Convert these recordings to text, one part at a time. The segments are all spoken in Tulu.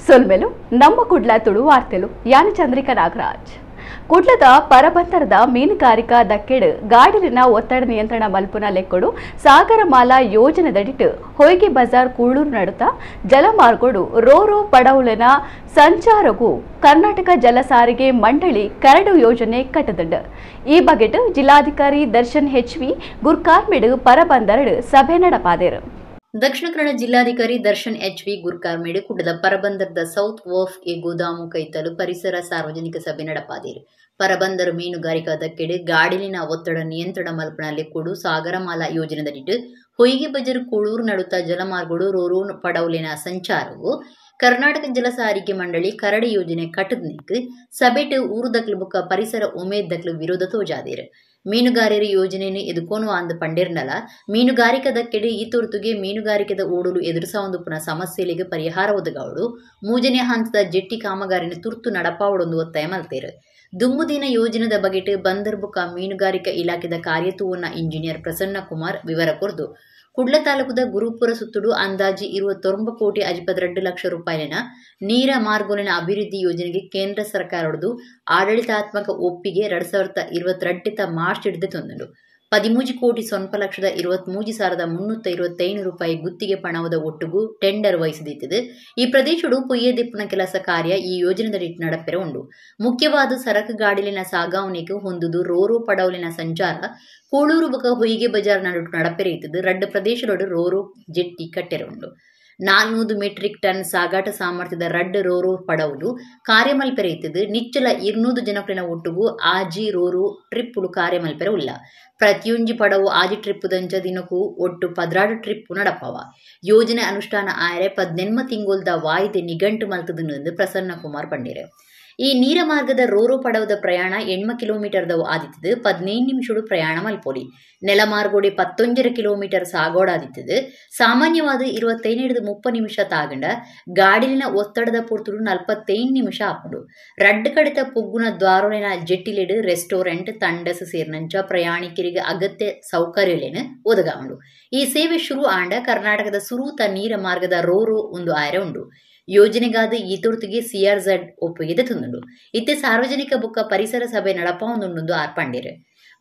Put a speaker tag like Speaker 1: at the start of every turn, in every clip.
Speaker 1: ಸೊಲ್ಮೆಲು ನಮ್ಮ ಕುಡ್ಲ ತುಳು ವಾರ್ತೆಲು ಯಾನ ಚಂದ್ರಿಕಾ ನಾಗರಾಜ್. ಕುಡ್ಲದ ಪರಬಂದರದ ಮೀನುಗಾರಿಕಾ ದಕ್ಕೆಡು ಗಾಡಿಲಿನ ಒತ್ತಡ ನಿಯಂತ್ರಣ ಮಲ್ಪುನ ಲೆಕ್ಕೊಡು ಸಾಗರಮಾಲಾ ಯೋಜನೆದಡಿಟ್ಟು ಹೊಯ್ಗೆ ಬಜಾರ್ ಕೂಳೂರು ನಡುತ್ತ ಜಲಮಾರ್ಗೋಡು ರೋರೋ ಪಡವುಲಿನ ಸಂಚಾರಗೂ ಕರ್ನಾಟಕ ಜಲ ಸಾರಿಗೆ ಮಂಡಳಿ ಕರಡು ಯೋಜನೆ ಕಟ್ಟದಂಡು. ಈ ಬಗೆಟ್ ಜಿಲ್ಲಾಧಿಕಾರಿ ದರ್ಶನ್ ಹೆಚ್ವಿ ಗುರ್ಕಾರ್ಮೆಡು ಪರಬಂದರಡು ಸಭೆ ನಡಪಾದೇರು.
Speaker 2: ದಕ್ಷಿಣ ಕನ್ನಡ ಜಿಲ್ಲಾಧಿಕಾರಿ ದರ್ಶನ್ ಎಚ್ವಿ ಗುರ್ಕಾರ್ಮೇಡು ಕುಡ್ಲದ ಪರಬಂದರದ ಸೌತ್ ವಾಫ್ ಎ ಗೋದಾಮು ಕೈತಲು ಪರಿಸರ ಸಾರ್ವಜನಿಕ ಸಭೆ ನಡಪಾದಿರು. ಪರಬಂದರು ಮೀನುಗಾರಿಕಾ ದಕ್ಕೆಡು ಗಾಡಿಲಿನ ಒತ್ತಡ ನಿಯಂತ್ರಣ ಮಲ್ಪನ ಲೆಕ್ಕೊಡು ಸಾಗರಮಾಲಾ ಯೋಜನೆದಡಿಟ್ಟು ಹೊಯ್ಗೆ ಬಜರು ಕೂಳೂರು ನಡುತ್ತ ಜಲಮಾರ್ಗೋಡು ರೋರೋ ಪಡೌಲಿನ ಸಂಚಾರವು ಕರ್ನಾಟಕ ಜಲ ಸಾರಿಗೆ ಮಂಡಳಿ ಕರಡು ಯೋಜನೆ ಕಟ್ಟದ್ನಿಕ್ ಸಭೆಟ್ ಊರುದಕ್ಲು ಬುಕ್ಕ ಪರಿಸರ ಉಮೇದ್ದಕ್ಲು ವಿರೋಧ ತೋಜಾದಿರು. ಮೀನುಗಾರರ ಯೋಜನೆಯನ್ನು ಎದುಕೋನು ಅಂದ ಪಂಡೇರ್ನಲ ಮೀನುಗಾರಿಕಾ ದಕ್ಕೆಡೆ ಈ ತುರ್ತುಗೆ ಮೀನುಗಾರಿಕೆದ ಓಡಲು ಎದುರಿಸೊಂದು ಪುನಃ ಸಮಸ್ಯೆಗಳಿಗೆ ಪರಿಹಾರ ಒದಗಾವಡು ಮೂಜನೇ ಹಂತದ ಜೆಟ್ಟಿ ಕಾಮಗಾರಿನ ತುರ್ತು ನಡಪಾವಡೊಂದು ಒತ್ತಾಯ ಮಲ್ತೇರು. ದುಂಬುದಿನ ಯೋಜನೆದ ಬಗೆಟ್ ಬಂದರ್ ಬುಕ್ಕ ಮೀನುಗಾರಿಕಾ ಇಲಾಖೆದ ಕಾರ್ಯತೂವನ್ನ ಇಂಜಿನಿಯರ್ ಪ್ರಸನ್ನ ಕುಮಾರ್ ವಿವರ ಕೊರ್ದು ಕುಡ್ಲ ತಾಲೂಕುದ ಗುರುಪುರ ಸುತ್ತುಡು ಅಂದಾಜಿ ಇರುವ 29 ಕೋಟಿ 52 ಲಕ್ಷ ರೂಪಾಯಿನ ನೀರ ಮಾರ್ಗೋಲಿನ ಅಭಿವೃದ್ಧಿ ಯೋಜನೆಗೆ ಕೇಂದ್ರ ಸರ್ಕಾರದ್ದು ಆಡಳಿತಾತ್ಮಕ ಒಪ್ಪಿಗೆ 2022 ಮಾರ್ಚ್ ಹಿಡಿದು ತಂದುಂಡು. 13 ಕೋಟಿ 0 ಲಕ್ಷದ 23,325 ರೂಪಾಯಿ ಗುತ್ತಿಗೆ ಪಣವದ ಒಟ್ಟುಗೂ ಟೆಂಡರ್ ವಹಿಸಿದಿತ್ತದೆ. ಈ ಪ್ರದೇಶಡು ಪೊಯ್ಯದಿಪ್ಪುನ ಕೆಲಸ ಕಾರ್ಯ ಈ ಯೋಜನೆದಡಿ ನಡಪೆರ ಉಂಡು. ಮುಖ್ಯವಾದ ಸರಕು ಗಾಡಿಲಿನ ಸಾಗಾವಣೆಗೆ ಹೊಂದುದು ರೋರೋ ಪಡೌಲಿನ ಸಂಚಾರ ಕೋಳೂರು ಬಕ ಹೊಯ್ಗೆ ಬಜಾರ್ ನಡು ನಡಪೆರೆ ಇತ್ತದು. ರಡ್ಡು ಪ್ರದೇಶದೊಡು ರೋರೋ ಜೆಟ್ಟಿ ಕಟ್ಟೆರ ಉಂಡು. 400 ಮೆಟ್ರಿಕ್ ಟನ್ ಸಾಗಾಟ ಸಾಮರ್ಥ್ಯದ ರಡ್ಡು ರೋರೋ ಪಡೌಲು ಕಾರ್ಯಮಲ್ಪೆರೆ ಇತ್ತದು. ನಿಚ್ಚಲ 200 ಜನಕ್ಲಿನ ಒಟ್ಟುಗೂ ಆಜಿ ರೋರೋ ಟ್ರಿಪ್ಪುಲು ಕಾರ್ಯಮಲ್ಪೆರೆ ಉಲ್ಲ. ಪ್ರತಿಯೊಂಜಿ ಪಡವು ಆಜಿ ಟ್ರಿಪ್ ದಂಚ ದಿನಕ್ಕೂ ಒಟ್ಟು 16 ಟ್ರಿಪ್ ನಡಪವ. ಯೋಜನೆ ಅನುಷ್ಠಾನ ಆಯರೆ 18 ತಿಂಗೊಲ್ದ ವಾಯ್ದೆ ನಿಘಂಟು ಮಲ್ತದನ್ನು ಪ್ರಸನ್ನ ಕುಮಾರ್ ಪಂಡೇರು. ಈ ನೀರ ಮಾರ್ಗದ ರೋರೋ ಪಡವದ ಪ್ರಯಾಣ 8 ಕಿಲೋಮೀಟರ್ದವು ಆದಿತ್ತದು. 15 ನಿಮಿಷಡು ಪ್ರಯಾಣ ಮಲ್ಪೊಲಿ. ನೆಲ ಮಾರ್ಗೋಡೆ 19 ಕಿಲೋಮೀಟರ್ ಸಾಗೋಡಾದಿತ್ತದು. ಸಾಮಾನ್ಯವಾದ 25-30 ನಿಮಿಷ ತಾಗಂಡ ಗಾಡಿಲಿನ ಒತ್ತಡದ ಪೊರ್ತುಡು 45 ನಿಮಿಷ ಆಪುಂಡು. ರಡ್ಡು ಕಡಿತ ಪೊಗ್ಗುನ ದ್ವಾರೊಲಿನ ಜೆಟ್ಟಿಲೆಡು ರೆಸ್ಟೋರೆಂಟ್ ತಂಡಸ ಸೇರ್ನಂಚ ಪ್ರಯಾಣಿಕರಿಗೆ ಅಗತ್ಯ ಸೌಕರ್ಯಲೇನು ಒದಗಾವುಂಡು. ಈ ಸೇವೆ ಶುರು ಆಂಡ ಕರ್ನಾಟಕದ ಸುರೂತ ನೀರ ಮಾರ್ಗದ ರೋರೋ ಒಂದು ಆಯರೆ ಉಂಡು. ಯೋಜನೆಗಾದ ಈ ತುರ್ತುಗೆ ಸಿಆರ್ಝಡ್ ಒಪ್ಪಿಗೆ ತಂದುಂಡು. ಇತ್ತೆ ಸಾರ್ವಜನಿಕ ಬುಕ್ಕ ಪರಿಸರ ಸಭೆ ನಡಪಾವೊಂದುಂಡು ಆರ್ಪಂಡಿರು.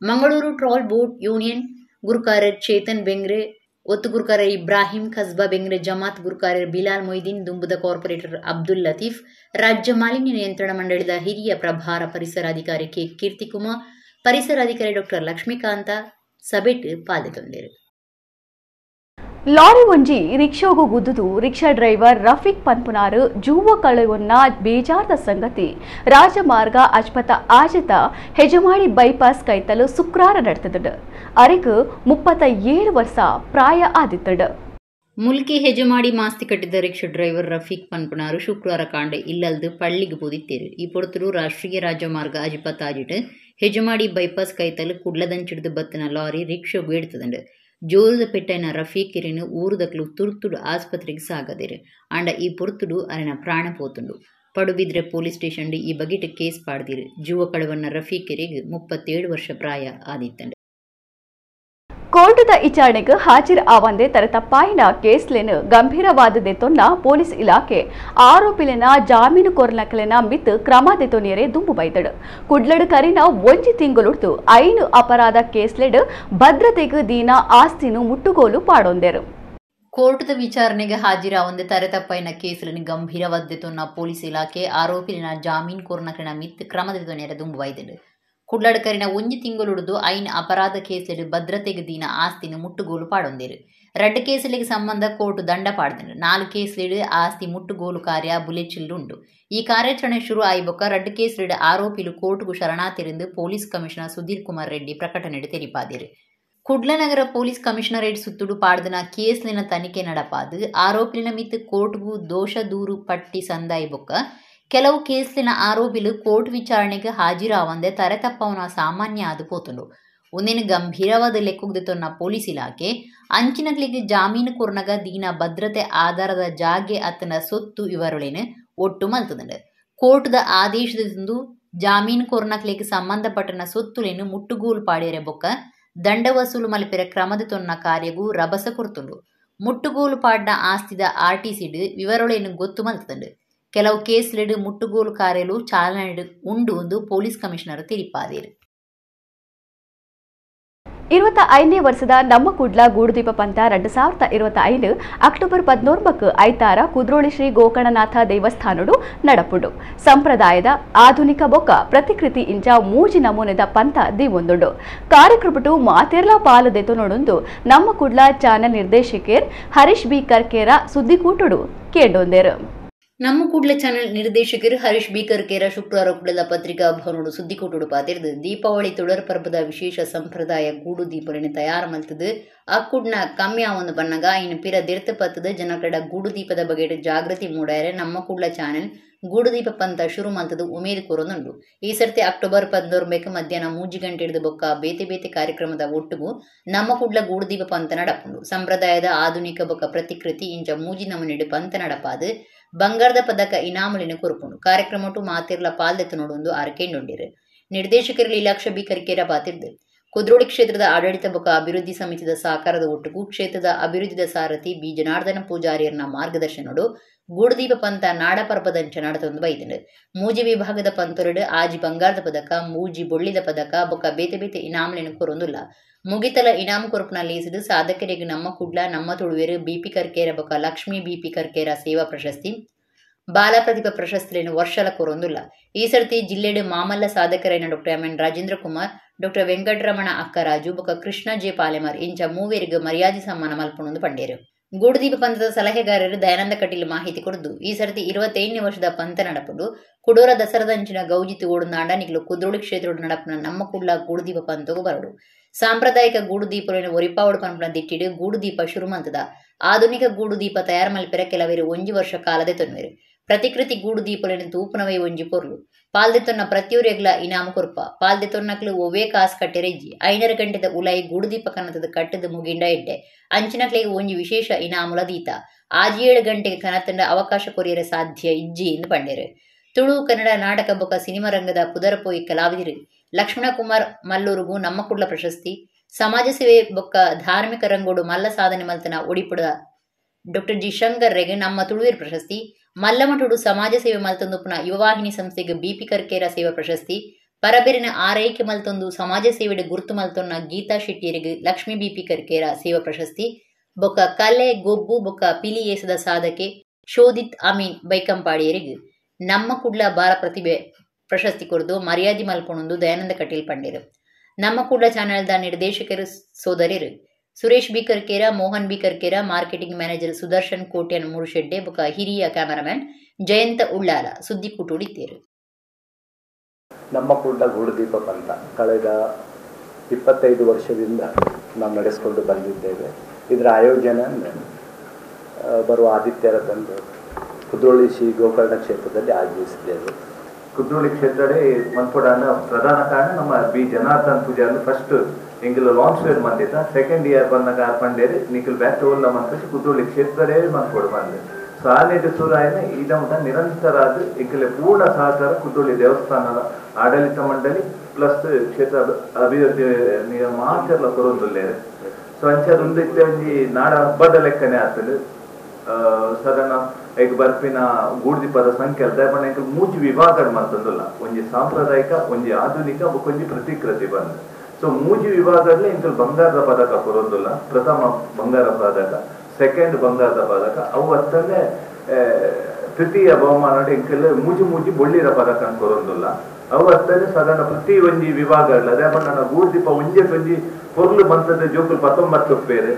Speaker 2: ಮಂಗಳೂರು ಟ್ರಾಲ್ ಬೋಟ್ ಯೂನಿಯನ್ ಗುರುಕಾರರ್ ಚೇತನ್ ಬೆಂಗ್ರೆ, ಒತ್ತು ಗುರುಕಾರರ್ ಇಬ್ರಾಹಿಂ ಖಸ್ಬಾ ಬೆಂಗ್ರೆ, ಜಮಾತ್ ಗುರುಕಾರರ್ ಬಿಲಾಲ್ ಮೊಯ್ದೀನ್, ದುಂಬುದ ಕಾರ್ಪೊರೇಟರ್ ಅಬ್ದುಲ್ ಲತೀಫ್, ರಾಜ್ಯ ಮಾಲಿನ್ಯ ನಿಯಂತ್ರಣ ಮಂಡಳಿದ ಹಿರಿಯ ಪ್ರಭಾರ ಪರಿಸರಾಧಿಕಾರಿ ಕೆ ಕೀರ್ತಿಕುಮಾರ್, ಪರಿಸರಾಧಿಕಾರಿ ಡಾಕ್ಟರ್ ಲಕ್ಷ್ಮೀಕಾಂತ ಸಭೆಟ್ ಪಾಲ್ಗೊಂಡಿರು.
Speaker 1: ಲಾರಿ ಒಂಜಿ ರಿಕ್ಷಾಗೂ ಗುದ್ದುದು ರಿಕ್ಷಾ ಡ್ರೈವರ್ ರಫೀಕ್ ಪನ್ಪುನಾರು ಜೂವ ಕಳೆಯುವನ್ನ ಬೇಜಾರದ ಸಂಗತಿ ರಾಜಮಾರ್ಗ ಅಜ್ಪತ ಆಜತ ಹೆಜಮಾಡಿ ಬೈಪಾಸ್ ಕೈತಲು ಶುಕ್ರಾರ ನಡೆತದುಂಡು. ಅರೆಗ್ 37 ವರ್ಷ ಪ್ರಾಯ ಆದಿತ್ತಡು.
Speaker 2: ಮುಲ್ಕಿ ಹೆಜಮಾಡಿ ಮಾಸ್ತಿ ಕಟ್ಟಿದ ರಿಕ್ಷಾ ಡ್ರೈವರ್ ರಫೀಕ್ ಪನ್ಪುನಾರು ಶುಕ್ರವಾರ ಕಾಂಡೆ ಇಲ್ಲಲ್ದು ಪಳ್ಳಿಗೆ ಪೋದಿತ್ತೇರು. ಈ ಪೊರ್ತುಡು ರಾಷ್ಟ್ರೀಯ ರಾಜಮಾರ್ಗ ಅಜ್ಪತ ಆಜಿಟ್ ಹೆಜಮಾಡಿ ಬೈಪಾಸ್ ಕೈತಲು ಕುಡ್ಲದಂಚಿಡ್ದು ಬತ್ತಿನ ಲಾರಿ ರಿಕ್ಷಾಗೂ ಎಡ್ತದುಂಡು. ಜೋರದ ಪೆಟ್ಟೈನ ರಫೀಕಿರಿನ ಊರುದಕ್ಲು ತುರ್ತುಡು ಆಸ್ಪತ್ರೆಗೆ ಸಾಗದಿರು. ಆಂಡ ಈ ಪೊರ್ತುಡು ಅರನ ಪ್ರಾಣ ಪೋತುಂಡು. ಪಡುಬಿದ್ರೆ ಪೊಲೀಸ್ ಸ್ಟೇಷನ್ ಈ ಬಗೆಟ್ ಕೇಸ್ ಪಾಡ್ದಿರು. ಜೀವ ಕಳವನ್ನ ರಫೀಕಿರಿಗೆ 37 ವರ್ಷ ಪ್ರಾಯ ಆದಿತ್ತಂಡು.
Speaker 1: ಕೋರ್ಟದ ವಿಚಾರಣೆಗೆ ಹಾಜರು ಆವಂದೆ ತರತಪ್ಪಾಯಿನ ಕೇಸ್ಲೇನು ಗಂಭೀರವಾದದೆ ತೊನ್ನ ಪೊಲೀಸ್ ಇಲಾಖೆ ಆರೋಪಿಲಿನ ಜಾಮೀನು ಕೋರ್ನಕಲಿನ ಮಿತ್ ಕ್ರಮ ದೆತೊನಿಯರೆ ದುಂಬು ಬೈದಡು. ಕುಡ್ಲಡು ಕರಿನ 1 ತಿಂಗಳುಡ್ದು 5 ಅಪರಾಧ ಕೇಸ್ಲೆಡ್ ಭದ್ರತೆಗೆ ದೀನ ಆಸ್ತಿನು ಮುಟ್ಟುಗೋಲು ಪಾಡೊಂದೆರು.
Speaker 2: ಕೋರ್ಟದ ವಿಚಾರಣೆಗೆ ಹಾಜಿರಾವಂದೆ ತರತಪ್ಪಾಯಿನ ಕೇಸ್లను ಗಂಭೀರವಾದದೆ ತೊನ್ನ ಪೊಲೀಸ್ ಇಲಾಖೆ ಆರೋಪಿಲಿನ ಜಾಮೀನು ಕೋರ್ನಕಲಿನ ಮಿತ್ ಕ್ರಮ ದೆತೊನಿಯರೆ ದುಂಬು ಬೈದಡು. ಕುಡ್ಲಡ್ಕರಿನ 1 ತಿಂಗಳುಡ್ದು 5 ಅಪರಾಧ ಕೇಸಲ್ಲಿ ಭದ್ರತೆಗೆ ದೀನ ಆಸ್ತಿನ ಮುಟ್ಟುಗೋಲು ಪಾಡೊಂದಿರು. 2 ಕೇಸುಗಳಿಗೆ ಸಂಬಂಧ ಕೋರ್ಟ್ ದಂಡ ಪಾಡ್ದಿರು. 4 ಕೇಸುಗಳು ಆಸ್ತಿ ಮುಟ್ಟುಗೋಲು ಕಾರ್ಯ ಬುಲೆಚಿಲ್ಲು ಉಂಟು. ಈ ಕಾರ್ಯಾಚರಣೆ ಶುರು ಆಯಿಬೊಕ್ಕ 2 ಕೇಸುಗಳು ಆರೋಪಿಲು ಕೋರ್ಟ್ಗೂ ಶರಣಾತಿರೆಂದು ಪೊಲೀಸ್ ಕಮಿಷನರ್ ಸುಧೀರ್ ಕುಮಾರ್ ರೆಡ್ಡಿ ಪ್ರಕಟಣೆ ತೆರಿಪಾದಿರು. ಕುಡ್ಲ ನಗರ ಪೊಲೀಸ್ ಕಮಿಷನರೇಟ್ ಸುತ್ತುಡು ಪಾಡ್ದನ ಕೇಸ್ಲಿನ ತನಿಖೆ ನಡಪಾದು ಆರೋಪಿಲಿನ ಮಿತ್ ಕೋರ್ಟ್ಗೂ ದೋಷ ದೂರು ಪಟ್ಟಿ ಸಂದಾಯಿಬೊಕ್ಕ ಕೆಲವು ಕೇಸ್ಲಿನ ಆರೋಪಿಲು ಕೋರ್ಟ್ ವಿಚಾರಣೆಗೆ ಹಾಜಿರಾವಂದೆ ತರೆತಪ್ಪವನ ಸಾಮಾನ್ಯ ಆದು ಪೋತುಂಡು. ಒಂದೇನು ಗಂಭೀರವಾದ ಲೆಕ್ಕುಗ್ದೆ ತೊನ್ನ ಪೊಲೀಸ್ ಇಲಾಖೆ ಅಂಚಿನಕ್ಲಿಗೆ ಜಾಮೀನು ಕೊರ್ನಗ ದೀನ ಭದ್ರತೆ ಆಧಾರದ ಜಾಗೆ ಅತ್ತನ ಸೊತ್ತು ಇವರುಳೇನು ಒಟ್ಟು ಮಲ್ತದಂಡು. ಕೋರ್ಟ್ದ ಆದೇಶದಿಂದ ಜಾಮೀನು ಕೊರ್ನಕ್ಲಿಗೆ ಸಂಬಂಧಪಟ್ಟನ ಸೊತ್ತುಲೇನು ಮುಟ್ಟುಗೋಲು ಪಾಡಿಯರೆ ಬೊಕ್ಕ ದಂಡ ವಸೂಲು ಮಲ್ಪೆರ ಕ್ರಮದ ತೊನ್ನ ಕಾರ್ಯಗೂ ರಭಸ ಕೊರ್ತುಂಡು. ಮುಟ್ಟುಗೋಲು ಪಾಡ್ನ ಆಸ್ತಿದ ಆರ್ಟಿಸಿಡ್ ವಿವರೊಳೇನು ಗೊತ್ತು ಮಲ್ತದಂಡು. ಕೆಲವು ಕೇಸ್ಲೆಡ್ ಮುಟ್ಟುಗೋಲು ಕಾರ್ಯಲು ಚಾಲನೆ ಉಂಡು ಎಂದು ಪೊಲೀಸ್ ಕಮಿಷನರ್ ತಿಳಿಪಾದರು.
Speaker 1: 25ನೇ ವರ್ಷದ ನಮ್ಮ ಕುಡ್ಲ ಗೂಡುದೀಪ ಪಂಥ 2025 ಅಕ್ಟೋಬರ್ 14 ಐತಾರ ಕುದ್ರೋಳಿ ಶ್ರೀ ಗೋಕರ್ಣನಾಥ ದೇವಸ್ಥಾನಡು ನಡಪುಂಡು. ಸಂಪ್ರದಾಯದ ಆಧುನಿಕ ಬೊಕ್ಕ ಪ್ರತಿಕೃತಿ ಇಂಚ ಮೂಜಿ ನಮೂನೆದ ಪಂಥ ದೀವೊಂದುಂಡು. ಕಾರ್ಯಕ್ರಮಟು ಮಾತೆರ್ಲಾ ಪಾಲು ದೆತೊನೊಡುಂದು ನಮ್ಮ ಕುಡ್ಲ ಚಾನೆಲ್ ನಿರ್ದೇಶಕರ್ ಹರೀಶ್ ಬಿ ಕರ್ಕೇರ ಸುದ್ದಿಕೂಟುಡು ಕೇಂಡೊಂದೇರು.
Speaker 2: ನಮ್ಮ ಕುಡ್ಲ ಚಾನೆಲ್ ನಿರ್ದೇಶಕರು ಹರೀಶ್ ಬಿ ಕರ್ಕೇರ ಶುಕ್ರವಾರ ಕುಡ್ಲದ ಪತ್ರಿಕಾ ಭವನೋಡು ಸುದ್ದಿಕೂಟುಡು ಪಾತಿರ್ದು ದೀಪಾವಳಿ ತುಡರ್ ಪರ್ಬದ ವಿಶೇಷ ಸಂಪ್ರದಾಯ ಗೂಡು ದೀಪಗಳನ್ನು ತಯಾರು ಮಲ್ತದು ಅಕ್ಕುಡ್ನ ಕಮ್ಮಿ ಆವೊಂದು ಬನ್ನಗ ಇನ್ನು ಪಿರ ದಿರ್ತ ಪತ್ತದ ಜನಕಡ ಗೂಡು ದೀಪದ ಬಗೆಟ್ ಜಾಗೃತಿ ಮೂಡಾಯರೆ ನಮ್ಮ ಕುಡ್ಲ ಚಾನೆಲ್ ಗೂಡುದೀಪ ಪಂಥ ಶುರು ಮಲ್ತದು ಉಮೇದು ಕೋರೊಂದುಂಡು. ಈ ಸರ್ತಿ ಅಕ್ಟೋಬರ್ 14 ಮಧ್ಯಾಹ್ನ 3 ಗಂಟೆ ಹಿಡಿದು ಬೊಕ್ಕ ಬೇತೆ ಬೇತೆ ಕಾರ್ಯಕ್ರಮದ ಒಟ್ಟುಗು ನಮ್ಮ ಕುಡ್ಲ ಗೂಡುದೀಪ ಪಂಥ ನಡಪುಂಡು. ಸಂಪ್ರದಾಯದ ಆಧುನಿಕ ಬೊಕ್ಕ ಪ್ರತಿಕೃತಿ ಇಂಚ ಮೂಜಿ ನಮೂನೆಡು ಪಂಥ ನಡಪಾದು ಬಂಗಾರದ ಪದಕ ಇನಾಮುಲಿನ ಕೊರಪುಂಡು. ಕಾರ್ಯಕ್ರಮಟು ಮಾತಿರ್ಲ ಪಾಲ್ದೆತ್ತು ನೋಡೊಂದು ಆರ್ಕೆಂಡುಂಡಿರು. ನಿರ್ದೇಶಕರು ಲೀಲಾಕ್ಷ ಬಿ ಕರ್ಕೇರ ಪಾತಿರ್ದು ಕುದ್ರೋಳಿ ಕ್ಷೇತ್ರದ ಆಡಳಿತ ಬೊಕ್ಕ ಅಭಿವೃದ್ಧಿ ಸಮಿತಿದ ಸಹಕಾರದ ಒಟ್ಟುಗು ಕ್ಷೇತ್ರದ ಅಭಿವೃದ್ಧಿದ ಸಾರಥಿ ಬಿ ಜನಾರ್ದನ ಪೂಜಾರಿಯರ್ನ ಮಾರ್ಗದರ್ಶನೋಡು ಗೂಡುದೀಪ ಪಂಥ ನಾಡ ಪರ್ಬದಂಚ ನಡತೊಂದು ಬೈದುಂಡು. ಮೂಜಿ ವಿಭಾಗದ ಪಂತೊರಡು ಆಜಿ ಬಂಗಾರದ ಪದಕ, ಮೂಜಿ ಬೊಳ್ಳಿದ ಪದಕ ಬೊಕ್ಕ ಬೇತೆ ಬೇತೆ ಇನಾಮುಲಿನ ಕೊರೊಂದುಲ್ಲ. ಮುಗಿತಲ ಇನಾಮು ಕೊರಪುನ ಲೇಸಿದು ಸಾಧಕರಿಗೆ ನಮ್ಮ ಕುಡ್ಲ ನಮ್ಮ ತುಳುವೇರು ಬಿಪಿ ಕರ್ಕೇರ ಬೊಕ್ಕ ಲಕ್ಷ್ಮೀ ಬಿಪಿ ಕರ್ಕೇರ ಸೇವಾ ಪ್ರಶಸ್ತಿ, ಬಾಲ ಪ್ರತಿಭಾ ಪ್ರಶಸ್ತಿಯನ್ನು ವರ್ಷಲ ಕೊರೊಂದುಲ್ಲ. ಈ ಸರ್ತಿ ಜಿಲ್ಲೆಡು ಮಾಮಲ್ಲ ಸಾಧಕರೈನ doctor M N Rajendra Kumar, doctor Venkataramana Akkaraju ಬೊಕ್ಕ ಕೃಷ್ಣ ಜೆ ಪಾಲೆಮಾರ್ ಇಂಚ ಮೂವೇರಿಗೆ ಮರ್ಯಾದೆ ಸಮ್ಮಾನ ಮಲ್ಪೊಂದು ಪಂಡೇರು. ಗೂಡುದೀಪ ಪಂಥದ ಸಲಹೆಗಾರರು ದಯಾನಂದ ಕಟೀಲ್ ಮಾಹಿತಿ ಕೊಡದು ಈ ಸರ್ತಿ 25ನೇ ವರ್ಷದ ಪಂಥ ನಡಪುಂಡು. ಕುಡೋರ ದಸರದಂಚಿನ ಗೌಜಿತಿ ಓಡುನಾಂಡ ನಿಕ್ಲು ಕುದ್ರೋಳಿ ಕ್ಷೇತ್ರೋಡು ನಡಪುನ ನಮ್ಮ ಕುಡ್ಲ ಗೂಡುದೀಪ ಪಂಥಗೂ ಬರಡು. ಸಾಂಪ್ರದಾಯಿಕ ಗೂಡುದೀಪಗಳನ್ನು ಒರಿಪಾವಡು ಪಂಪನ ದಿಟ್ಟಿಡು ಗೂಡುದೀಪ ಶುರುಮಂತದ ಆಧುನಿಕ ಗೂಡುದೀಪ ತಯಾರು ಮಲ್ಪೆರ ಕೆಲವರು ಒಂಜಿ ವರ್ಷ ಕಾಲದೆ ತೊನ್ವೆರು. ಪ್ರತಿಕೃತಿ ಗೂಡುದೀಪಗಳನ್ನು ತೂಪುನವೇ ಒಂಜಿ ಪೊರ್ಲು. ಪಾಲ್ದೆ ತೊನ್ನ ಪ್ರತಿಯೊರಿಗ್ಲ ಇನಾಮು ಕೊರ್ಪ. ಪಾಲ್ದೆ ತೊನ್ನಕ್ಲು ಒವ್ವೇ ಕಾಸು ಕಟ್ಟೆರೆಜ್ಜಿ 5 ಗಂಟೆದ ಉಲಾಯಿ ಗೂಡುದೀಪ ಕನತದ ಕಟ್ಟದ ಮುಗಿಂಡ ಎಡ್ಡೆ ಅಂಚಿನಕ್ಲೆಗೆ ಒಂಜಿ ವಿಶೇಷ ಇನಾಮುಲ ದೀತ 7 ಗಂಟೆಗೆ ಕನತಂಡ ಅವಕಾಶ ಕೊರಿಯರೆ ಸಾಧ್ಯ ಇಜ್ಜಿ ಎಂದು ಪಂಡೇರು. ತುಳು ಕನ್ನಡ ನಾಟಕ ಬೊಕ್ಕ ಸಿನಿಮಾ ರಂಗದ ಪುದರಪೋಯಿ ಕಲಾವಿದರು ಲಕ್ಷ್ಮಣ ಕುಮಾರ್ ಮಲ್ಲೂರುಗು ನಮ್ಮ ಕುಡ್ಲ ಪ್ರಶಸ್ತಿ, ಸಮಾಜ ಸೇವೆ ಬೊಕ್ಕ ಧಾರ್ಮಿಕ ರಂಗೋಡು ಮಲ್ಲ ಸಾಧನೆ ಮಲ್ತನ ಒಡಿಪುಡ ಡಾಕ್ಟರ್ ಜಿ ಶಂಕರ್ ರೆಗೆ ನಮ್ಮ ತುಳುವೇರು ಪ್ರಶಸ್ತಿ, ಮಲ್ಲಮಠುಡು ಸಮಾಜ ಸೇವೆ ಮಲ್ತೊಂದುಪುನ ಯುವವಾಹಿನಿ ಸಂಸ್ಥೆಗೆ ಬಿಪಿ ಕರ್ಕೇರ ಸೇವಾ ಪ್ರಶಸ್ತಿ, ಪರಬೆರಿನ ಆರೈಕೆ ಮಲ್ತೊಂದು ಸಮಾಜ ಸೇವೆಡೆ ಗುರುತು ಮಲ್ತೊನ್ನ ಗೀತಾ ಶೆಟ್ಟಿಯರಿಗೆ ಲಕ್ಷ್ಮೀ ಬಿಪಿ ಕರ್ಕೇರ ಸೇವಾ ಪ್ರಶಸ್ತಿ, ಬೊಕ್ಕ ಕಲೆ ಗೊಬ್ಬು ಬೊಕ್ಕ ಪಿಲಿ ಏಸದ ಸಾಧಕೆ ಶೋಧಿತ್ ಅಮೀನ್ ಬೈಕಂಪಾಡಿಯರಿಗೆ ನಮ್ಮ ಕುಡ್ಲ ಬಾಲ ಪ್ರತಿಭೆ ಪ್ರಶಸ್ತಿ ಕೊರದು ಮರ್ಯಾದೆ ಮಲ್ಪೊಂದು ದಯಾನಂದ ಕಟೀಲ್ ಪಂಡೇರು. ನಮ್ಮ ಕುಡ್ಲ ಚಾನೆಲ್ದ ನಿರ್ದೇಶಕರು ಸೋದರಿರು Suresh B Karkera, Mohan B Karkera, marketing manager Sudarshan Kotian Murshedde ಬೊಕ್ಕ ಹಿರಿಯ ಕ್ಯಾಮರಾಮನ್ ಜಯಂತ ಉಳ್ಳಾಲ ಸುದ್ದಿ ಕೂಟುಡಿದ್ದೇರು.
Speaker 3: ನಮ್ಮ ಕುಡ್ಲ ಗೂಡುದೀಪ ಪಂಥ ಕಳೆದ 25 ವರ್ಷದಿಂದ ನಾವು ನಡೆಸಿಕೊಂಡು ಬಂದಿದ್ದೇವೆ. ಇದರ ಆಯೋಜನೆ ಬರುವ ಆದಿತ್ಯರದಂದು ಕುದ್ರೋಳಿ ಶ್ರೀ ಗೋಕರ್ಣ ಕ್ಷೇತ್ರದಲ್ಲಿ ಆಯೋಜಿಸಿದ್ದೇವೆ.
Speaker 4: ಕುದ್ರೋಳಿ ಕ್ಷೇತ್ರಡೆ ಮನ್ಪೊಡಾನ ಪ್ರಧಾನ ಕಾರಣ ನಮ್ಮ ಬಿ ಜನಾರ್ದನ್ ಪೂಜಾರಿ ಫಸ್ಟ್ ಎಂಗಿಲ ಲಾಂಚ್ ವೇರ್ ಮಂದಿತ್ತ ಸೆಕೆಂಡ್ ಇಯರ್ ಬಂದಾಗ ಪಂಡೇರಿ ನಿಖಿಲ್ ಬ್ಯಾಕ್ ಓಲ್ಲ ಮಂತ್ರಿ ಕುದ್ರೋಳಿ ಕ್ಷೇತ್ರಡೇ ಮನ್ಪೊಡು ಬಂದೆ. ಸೊ ಆ ನೆಟ್ಟು ಸೂರಾಯನ ಇದಮುಟ ನಿರಂತರ ಅದು ಎಂಕಲೆ ಪೂರ್ಣ ಸಹಕಾರ ಕುದ್ರೋಳಿ ದೇವಸ್ಥಾನದ ಆಡಳಿತ ಮಂಡಳಿ ಪ್ಲಸ್ ಕ್ಷೇತ್ರ ಅಭಿವೃದ್ಧಿ ಮಾತೆಲ್ಲ ಕೊರೊಂದುಲ್ಲೇರು. ಸೊ ಅಂಚೆ ಒಂದಿತ್ತೆ ಒಂಜಿ ನಾಡ ಹಬ್ಬದ ಲೆಕ್ಕನೆ ಆಗ್ತದೆ. ಸಾಧಾರಣ ಈಗ ಬರ್ಪಿನ ಗೂಡುದೀಪದ ಸಂಖ್ಯೆ ಅಲ್ದ ಬಣ್ಣ ಎಂಕಲ್ ಮೂಜಿ ವಿಭಾಗ ಮಂತಂದುಲ್ಲ, ಒಂಜಿ ಸಾಂಪ್ರದಾಯಿಕ, ಒಂಜಿ ಆಧುನಿಕ, ಒಂಜಿ ಪ್ರತಿಕೃತಿ ಬಂದು. ಸೊ ಮೂಜಿ ವಿಭಾಗದಲ್ಲಿ ಎಂಕಲ್ ಬಂಗಾರದ ಪದಕ ಕೊರೊಂದುಲ್ಲ, ಪ್ರಥಮ ಬಂಗಾರ ಪದಕ, ಸೆಕೆಂಡ್ ಬಂಗಾರದ ಪದಕ, ಅವು ಅತ್ತಂದೆ ತೃತೀಯ ಬಹುಮಾನ ಎಂಕಲ್ ಮೂಜಿ ಮೂಜಿ ಬೊಳ್ಳಿರ ಪದಕ ಕೊರೊಂದುಲ್ಲ. ಅವು ಅತ್ತಂದೆ ಸಾಧಾರಣ ಪ್ರತಿ ಒಂಜಿ ವಿಭಾಗ ಅದೇ ಬಣ್ಣ ಗೂಡುದೀಪ ಒಂಜೆ ಒಂಜಿ ಪೊರ್ಲು ಮಂತದ ಜೋಕುಲ್ 19 ಪೇರು.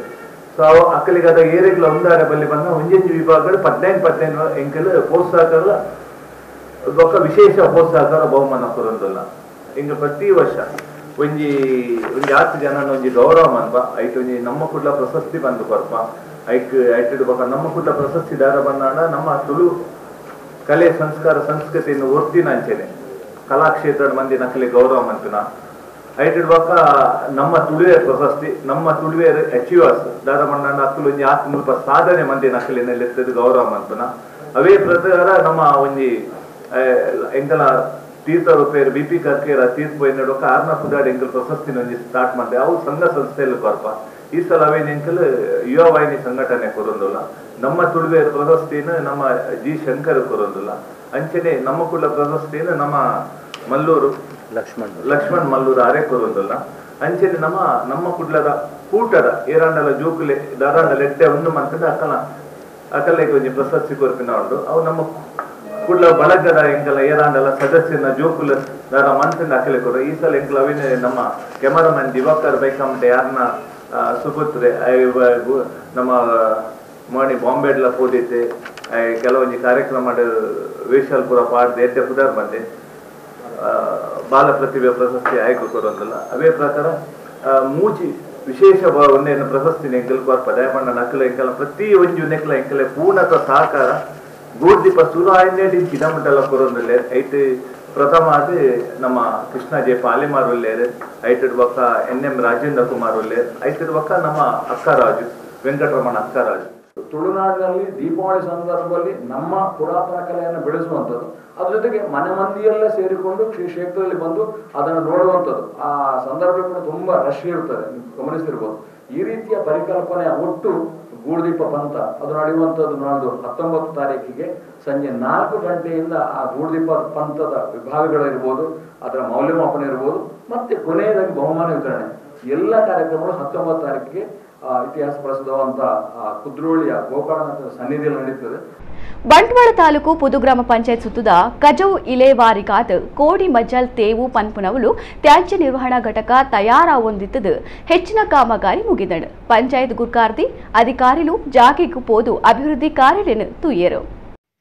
Speaker 4: ಸೊ ಅಕ್ಕಲಿಗಾದ ಏರಿಗ್ಲ ಒಂದಾರೆ ಬಲ್ಲಿ ಬಂದ ಒಂಜೊಂಜಿ ವಿಭಾಗಗಳು 15 15 ಎಂಕಲ್ ಪ್ರೋತ್ಸಾಹಕರ ಬೊಕ್ಕ ವಿಶೇಷ ಪ್ರೋತ್ಸಾಹಕರ ಬಹುಮಾನ ಕೊರೊಂದುಲ್ಲ. ಹಿಂಗ ಪ್ರತಿ ವರ್ಷ ಒಂಜಿ ಒಂಜಿ 10 ಜನ ಒಂಜಿ ಗೌರವ ಮನ್ಪ ಐಟ್ ಒಂಜಿ ನಮ್ಮ ಕುಡ್ಲ ಪ್ರಶಸ್ತಿ ಬಂದು ಕೊರ್ಪ ಐಕ್ ಐಟ್ ಬೊಕ್ಕ ನಮ್ಮ ಕುಡ್ಲ ಪ್ರಶಸ್ತಿ ದಾರ ಬಂದಾಣ ನಮ್ಮ ತುಳು ಕಲೆ ಸಂಸ್ಕಾರ ಸಂಸ್ಕೃತಿಯನ್ನು ಒರ್ತಿನ ಅಂಚೆನೆ ಕಲಾಕ್ಷೇತ್ರದ ಮಂದಿ ನಕಲಿ ಗೌರವ ಮಂತುನ ಐಟ್ ಬೊಕ್ಕ ನಮ್ಮ ತುಳುವೆರ್ ಪ್ರಶಸ್ತಿ ನಮ್ಮ ತುಳುವೆರ್ ಅಚೀವರ್ಸ್ ದಾರ ಬಂಡಾಣ ಅಕ್ಕಲು ಒಂಜಿ ಆತ್ ಮುಲ್ಪ ಸಾಧನೆ ಮಂದಿ ನಕಲಿನಲ್ಲಿ ಎತ್ತದು ಗೌರವ ಮಂತುನ. ಅವೇ ಪ್ರಕಾರ ನಮ್ಮ ಒಂಜಿ ಎಂಕಲ ತೀರ್ಥ ರೂಪೇರು ಬಿ ಪಿ ಕರ್ಕೇರ ತೀರ್ಪು ಎನ್ನಡೊಕ್ಕ ಆರ್ನ ಪುದಾಡಿ ಎಂಕಲ್ ಪ್ರಶಸ್ತಿನ ಒಂಜಿ ಸ್ಟಾರ್ಟ್ ಮಾಡಿದೆ ಅವು ಸಂಘ ಸಂಸ್ಥೆಯಲ್ಲಿ ಕೊರ್ಪ. ಈ ಸಲ ಅವೇನೆಂಕಲ್ ಯುವ ವಾಹಿನಿ ಸಂಘಟನೆ ಕೊರೊಂದುಲ್ಲ, ನಮ್ಮ ತುಳುವೇರ್ ಪ್ರಶಸ್ತಿನ ನಮ್ಮ ಜಿ ಶಂಕರ್ ಕೊರೊಂದುಲ್ಲ, ಅಂಚನೆ ನಮ್ಮ ಕುಲ ಪ್ರಶಸ್ತಿನ ನಮ್ಮ ಮಲ್ಲೂರು ಲಕ್ಷ್ಮಣ್ ಮಲ್ಲೂರು ಆರೇ ಕೊರೊಂದುಲ್ಲ. ಅಂಚನೆ ನಮ್ಮ ನಮ್ಮ ಕುಡ್ಲದ ಕೂಟದ ಏರಾಂಡಲ ಜೋಕುಲೆ ದಾರಾಂಡಲ ಎಡ್ಡೆ ಒಂದು ಮಂತದ ಅಕಲ ಅಕಲೆಗೆ ಒಂಜಿ ಪ್ರಶಸ್ತಿ ಕೊರ್ಪಿನ ಉಂಡು. ಅವು ನಮ್ಮ ಕುಡ್ಲ ಬಳಗದ ಎಂಕಲ ಏರಾಂಡಲ ಸದಸ್ಯನ ಜೋಕುಲ ದಾರ ಮಂತದ ಅಕಲೆ ಕೊರ. ಈ ಸಲ ಎಂಕಲ ಅವಿನ ನಮ್ಮ ಕ್ಯಾಮರಾಮನ್ ದಿವಾಕರ್ ಬೈಕಂಟೆ ಯಾರನ್ನ ಸುಪುತ್ರೆ ನಮ್ಮ ಮಣಿ ಬಾಂಬೆಡ್ಲ ಪೋದಿತ್ತೆ ಕೆಲವೊಂಜಿ ಕಾರ್ಯಕ್ರಮ ವೇಷಾಲ್ಪುರ ಪಾಡ್ದು ಎಡ್ಡೆ ಪುದಾರ್ ಬಂದೆ ಬಾಲ ಪ್ರತಿಭೆ ಪ್ರಶಸ್ತಿ ಆಯ್ಕೆ ಕೊರೊಂದಿಲ್ಲ. ಅವೇ ಪ್ರಕಾರ ಮೂಜಿ ವಿಶೇಷ ಒಂದೇನು ಪ್ರಶಸ್ತಿ ಎಂಕಲ್ ಕೊರ್ಪ ದಯಪಂಡ ನಕಲ ಎಂಕಲ ಪ್ರತಿ ಒಂಜಿ ನೆಕ್ಲ ಎಂಕಲೆ ಪೂರ್ಣತ ಸಹಕಾರ ಗೂಡ್ದೀಪ ಸುರು ಆಯ್ನೇಡಿ ಚಿದಮಂಡಲ ಕೊರೊಂದಿಲ್ಲ. ಐಟ್ ಪ್ರಥಮ ಅದು ನಮ್ಮ ಕೃಷ್ಣ ಜೆ ಪಾಲಿಮಾರ್ ಉಲ್ಲೇರು, ಐಟಡ್ ಬಕ್ಕ ಎನ್ ಎಂ ರಾಜೇಂದ್ರ ಕುಮಾರ್ ಉಲ್ಲೇರು, ಐಟಡ್ ಬಕ್ಕ ನಮ್ಮ ಅಕ್ಕರಾಜು ವೆಂಕಟರಮಣ ಅಕ್ಕರಾಜು.
Speaker 5: ತುಳುನಾಡಿನಲ್ಲಿ ದೀಪಾವಳಿ ಸಂದರ್ಭದಲ್ಲಿ ನಮ್ಮ ಪುರಾತನ ಕಲೆಯನ್ನು ಬೆಳೆಸುವಂಥದ್ದು, ಅದ್ರ ಜೊತೆಗೆ ಮನೆ ಮಂದಿಯೆಲ್ಲ ಸೇರಿಕೊಂಡು ಕ್ಷೇತ್ರದಲ್ಲಿ ಬಂದು ಅದನ್ನು ನೋಡುವಂಥದ್ದು, ಆ ಸಂದರ್ಭ ಕೂಡ ತುಂಬಾ ರಶ್ ಇರ್ತದೆ, ನೀವು ಗಮನಿಸಿರ್ಬೋದು. ಈ ರೀತಿಯ ಪರಿಕಲ್ಪನೆಯ ಒಟ್ಟು ಗೂಡುದೀಪ ಪಂಥ ಅದು ನಡೆಯುವಂಥದ್ದು ನಾಳ್ದು 19 ತಾರೀಕಿಗೆ ಸಂಜೆ 4 ಗಂಟೆಯಿಂದ ಆ ಗೂಡುದೀಪ ಪಂಥದ ವಿಭಾಗಗಳಿರ್ಬೋದು, ಅದರ ಮೌಲ್ಯಮಾಪನ ಇರ್ಬೋದು, ಮತ್ತೆ ಕೊನೆಯದಾಗಿ ಬಹುಮಾನ ವಿತರಣೆ, ಎಲ್ಲ ಕಾರ್ಯಕ್ರಮಗಳು 19 ತಾರೀಕಿಗೆ ಇತಿಹಾಸ ಪ್ರಸಿದ್ಧವಾದಂತಹ ಕುದ್ರೋಳಿಯ ಗೋಕರ್ಣನಾಥನ ಸನ್ನಿಧಿಯಲ್ಲಿ ನಡೆಯುತ್ತದೆ.
Speaker 1: ಬಂಟ್ವಾಳ ತಾಲೂಕು ಪುದುಗ್ರಾಮ ಪಂಚಾಯತ್ ಸುತ್ತದ ಕಜವು ಇಲೇವಾರಿಗಾದ ಕೋಡಿ ಮಜ್ಜಲ್ ತೇವು ಪನ್ಪುನವಲು ತ್ಯಾಜ್ಯ ನಿರ್ವಹಣಾ ಘಟಕ ತಯಾರಾವೊಂದಿತ್ತದು ಹೆಚ್ಚಿನ ಕಾಮಗಾರಿ ಮುಗಿದಳು. ಪಂಚಾಯತ್ ಗುರ್ಕಾರ್ದಿ ಅಧಿಕಾರಿಲು ಜಾಗೆಗೂ ಪೋದು ಅಭಿವೃದ್ಧಿ ಕಾರ್ಯಗಳನ್ನು ತೂಯರು.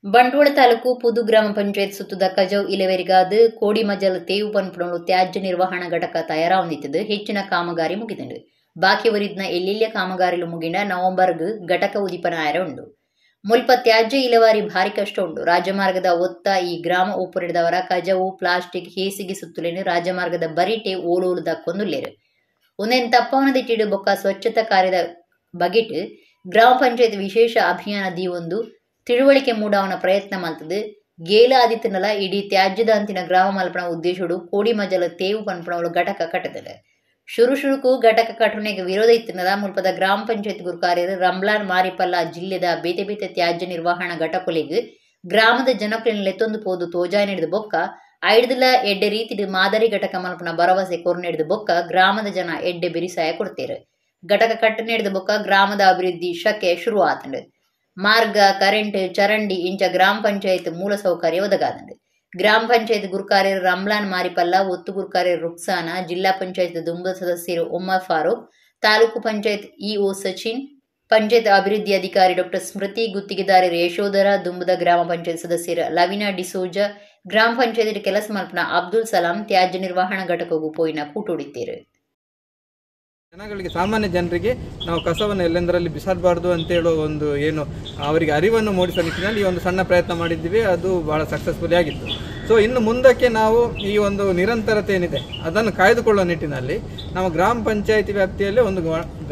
Speaker 2: ಬಂಟ್ವಾಳ ತಾಲೂಕು ಪುದು ಗ್ರಾಮ ಪಂಚಾಯತ್ ಸುತ್ತದ ಕಜವು ಇಲೆವರಿಗಾದ ಕೋಡಿ ಮಜಲ್ ತೇವು ಪನ್ಪುನವಲು ತ್ಯಾಜ್ಯ ನಿರ್ವಹಣಾ ಘಟಕ ತಯಾರಾವೊಂದಿತ್ತದು ಹೆಚ್ಚಿನ ಕಾಮಗಾರಿ ಮುಗಿದಳು. ಬಾಕಿ ವರಿದ್ನ ಎಲ್ಲೆಲ್ಲ ಕಾಮಗಾರಿಲು ಮುಗಿನ ನವೆಂಬರ್ಗ್ ಘಟಕ ಉದೀಪನ ಆಯರ ಉಂಡು. ಮುಲ್ಪ ತ್ಯಾಜ್ಯ ಇಲೆವಾರಿ ಭಾರಿ ಕಷ್ಟ ಉಂಡು. ರಾಜಮಾರ್ಗದ ಒತ್ತ ಈ ಗ್ರಾಮ ಒಪ್ಪುರಿದವರ ಕಜವು ಪ್ಲಾಸ್ಟಿಕ್ ಹೇಸಿಗೆ ಸುತ್ತಲೇನು ರಾಜಮಾರ್ಗದ ಬರಿಟೆ ಓಲೋಲು ದಕ್ಕೊಂದುಲ್ಲೇರು. ಒಂದೇನು ತಪ್ಪವನ ದಿಟ್ಟಿಡು ಬೊಕ್ಕ ಸ್ವಚ್ಛತಾ ಕಾರ್ಯದ ಬಗೆಟ್ ಗ್ರಾಮ ಪಂಚಾಯತ್ ವಿಶೇಷ ಅಭಿಯಾನ ದೀವೊಂದು ತಿಳುವಳಿಕೆ ಮೂಡಾವನ ಪ್ರಯತ್ನ ಮಲ್ತದು. ಗೇಲ ಆದಿತ್ತನಲ ಇಡೀ ತ್ಯಾಜ್ಯದ ಅಂತಿನ ಗ್ರಾಮ ಮಲ್ಪನ ಉದ್ದೇಶಡು ಕೋಡಿ ಮಜಲ ತೇವು ಪನ್ಪಣವಳು ಘಟಕ ಕಟ್ಟದಲ್ಲ. ಶುರು ಶುರುಕು ಘಟಕ ಕಟ್ಟಣೆಗೆ ವಿರೋಧ ಇತ್ತಿನದ ಮುಲ್ಪದ ಗ್ರಾಮ ಪಂಚಾಯತ್ ಗುರುಕಾರ್ಯರು ರಂಬ್ಲಾನ್ ಮಾರಿಪಲ್ಲ ಜಿಲ್ಲೆದ ಬೇತೆ ಬೇತೆ ತ್ಯಾಜ್ಯ ನಿರ್ವಹಣಾ ಘಟಕೊಲೆಗ್ ಗ್ರಾಮದ ಜನಕುಲೆನ್ ಲೆತ್ತೊಂದು ಪೋದು ತೋಜಾಯ ನಡೆದ ಬೊಕ್ಕ ಐಡ್ದಲ ಎಡ್ಡೆ ರೀತಿಡು ಮಾದರಿ ಘಟಕ ಮಲ್ಪನ ಭರವಸೆ ಕೊರ್ನೆಡ್ದ ಬೊಕ್ಕ ಗ್ರಾಮದ ಜನ ಎಡ್ಡೆ ಬಿರಿಸಾಯ ಕೊಡ್ತೇರು. ಘಟಕ ಕಟ್ಟಣೆ ಹಿಡಿದ ಬೊಕ್ಕ ಗ್ರಾಮದ ಅಭಿವೃದ್ಧಿ ಶಕೆ ಶುರು ಆತಂಡು. ಮಾರ್ಗ, ಕರೆಂಟ್, ಚರಂಡಿ ಇಂಚ ಗ್ರಾಮ ಪಂಚಾಯತ್ ಮೂಲ ಸೌಕರ್ಯ ಒದಗಾದಂಡು. ಗ್ರಾಮ ಪಂಚಾಯತ್ ಗುರುಕಾರ್ಯರು ರಮ್ಲಾನ್ ಮಾರಿಪಲ್ಲ, ಒತ್ತು ಗುರುಕಾರ್ಯರು ರುಕ್ಸಾನ, ಜಿಲ್ಲಾ ಪಂಚಾಯತ್ ದುಂಬ ಸದಸ್ಯರು ಉಮ್ಮರ್ ಫಾರೂಕ್, ತಾಲೂಕು ಪಂಚಾಯತ್ ಇಒ ಸಚಿನ್, ಪಂಚಾಯತ್ ಅಭಿವೃದ್ಧಿ ಅಧಿಕಾರಿ ಡಾಕ್ಟರ್ ಸ್ಮೃತಿ, ಗುತ್ತಿಗೆದಾರರು ಯಶೋಧರ, ದುಂಬದ ಗ್ರಾಮ ಪಂಚಾಯತ್ ಸದಸ್ಯರು ಲವಿನಾ ಡಿಸೋಜ, ಗ್ರಾಮ ಪಂಚಾಯತ್ ಕೆಲಸ ಮಲ್ಪನ ಅಬ್ದುಲ್ ಸಲಾಂ ತ್ಯಾಜ್ಯ ನಿರ್ವಹಣಾ ಘಟಕಗೂ ಪೋಯಿನ ಕೂಟೋಡಿತ್ತೇರು.
Speaker 6: ಜನಗಳಿಗೆ, ಸಾಮಾನ್ಯ ಜನರಿಗೆ ನಾವು ಕಸವನ್ನು ಎಲ್ಲೆಂದರಲ್ಲಿ ಬಿಸಾಡಬಾರ್ದು ಅಂತ ಹೇಳೋ ಒಂದು ಏನು ಅವರಿಗೆ ಅರಿವನ್ನು ಮೂಡಿಸುವ ನಿಟ್ಟಿನಲ್ಲಿ ಈ ಒಂದು ಸಣ್ಣ ಪ್ರಯತ್ನ ಮಾಡಿದ್ದೀವಿ. ಅದು ಬಹಳ ಸಕ್ಸಸ್ಫುಲ್ ಆಗಿತ್ತು. ಸೊ ಇನ್ನು ಮುಂದಕ್ಕೆ ನಾವು ಈ ಒಂದು ನಿರಂತರತೆ ಏನಿದೆ ಅದನ್ನು ಕಾಯ್ದುಕೊಳ್ಳುವ ನಿಟ್ಟಿನಲ್ಲಿ ನಾವು ಗ್ರಾಮ ಪಂಚಾಯಿತಿ ವ್ಯಾಪ್ತಿಯಲ್ಲಿ ಒಂದು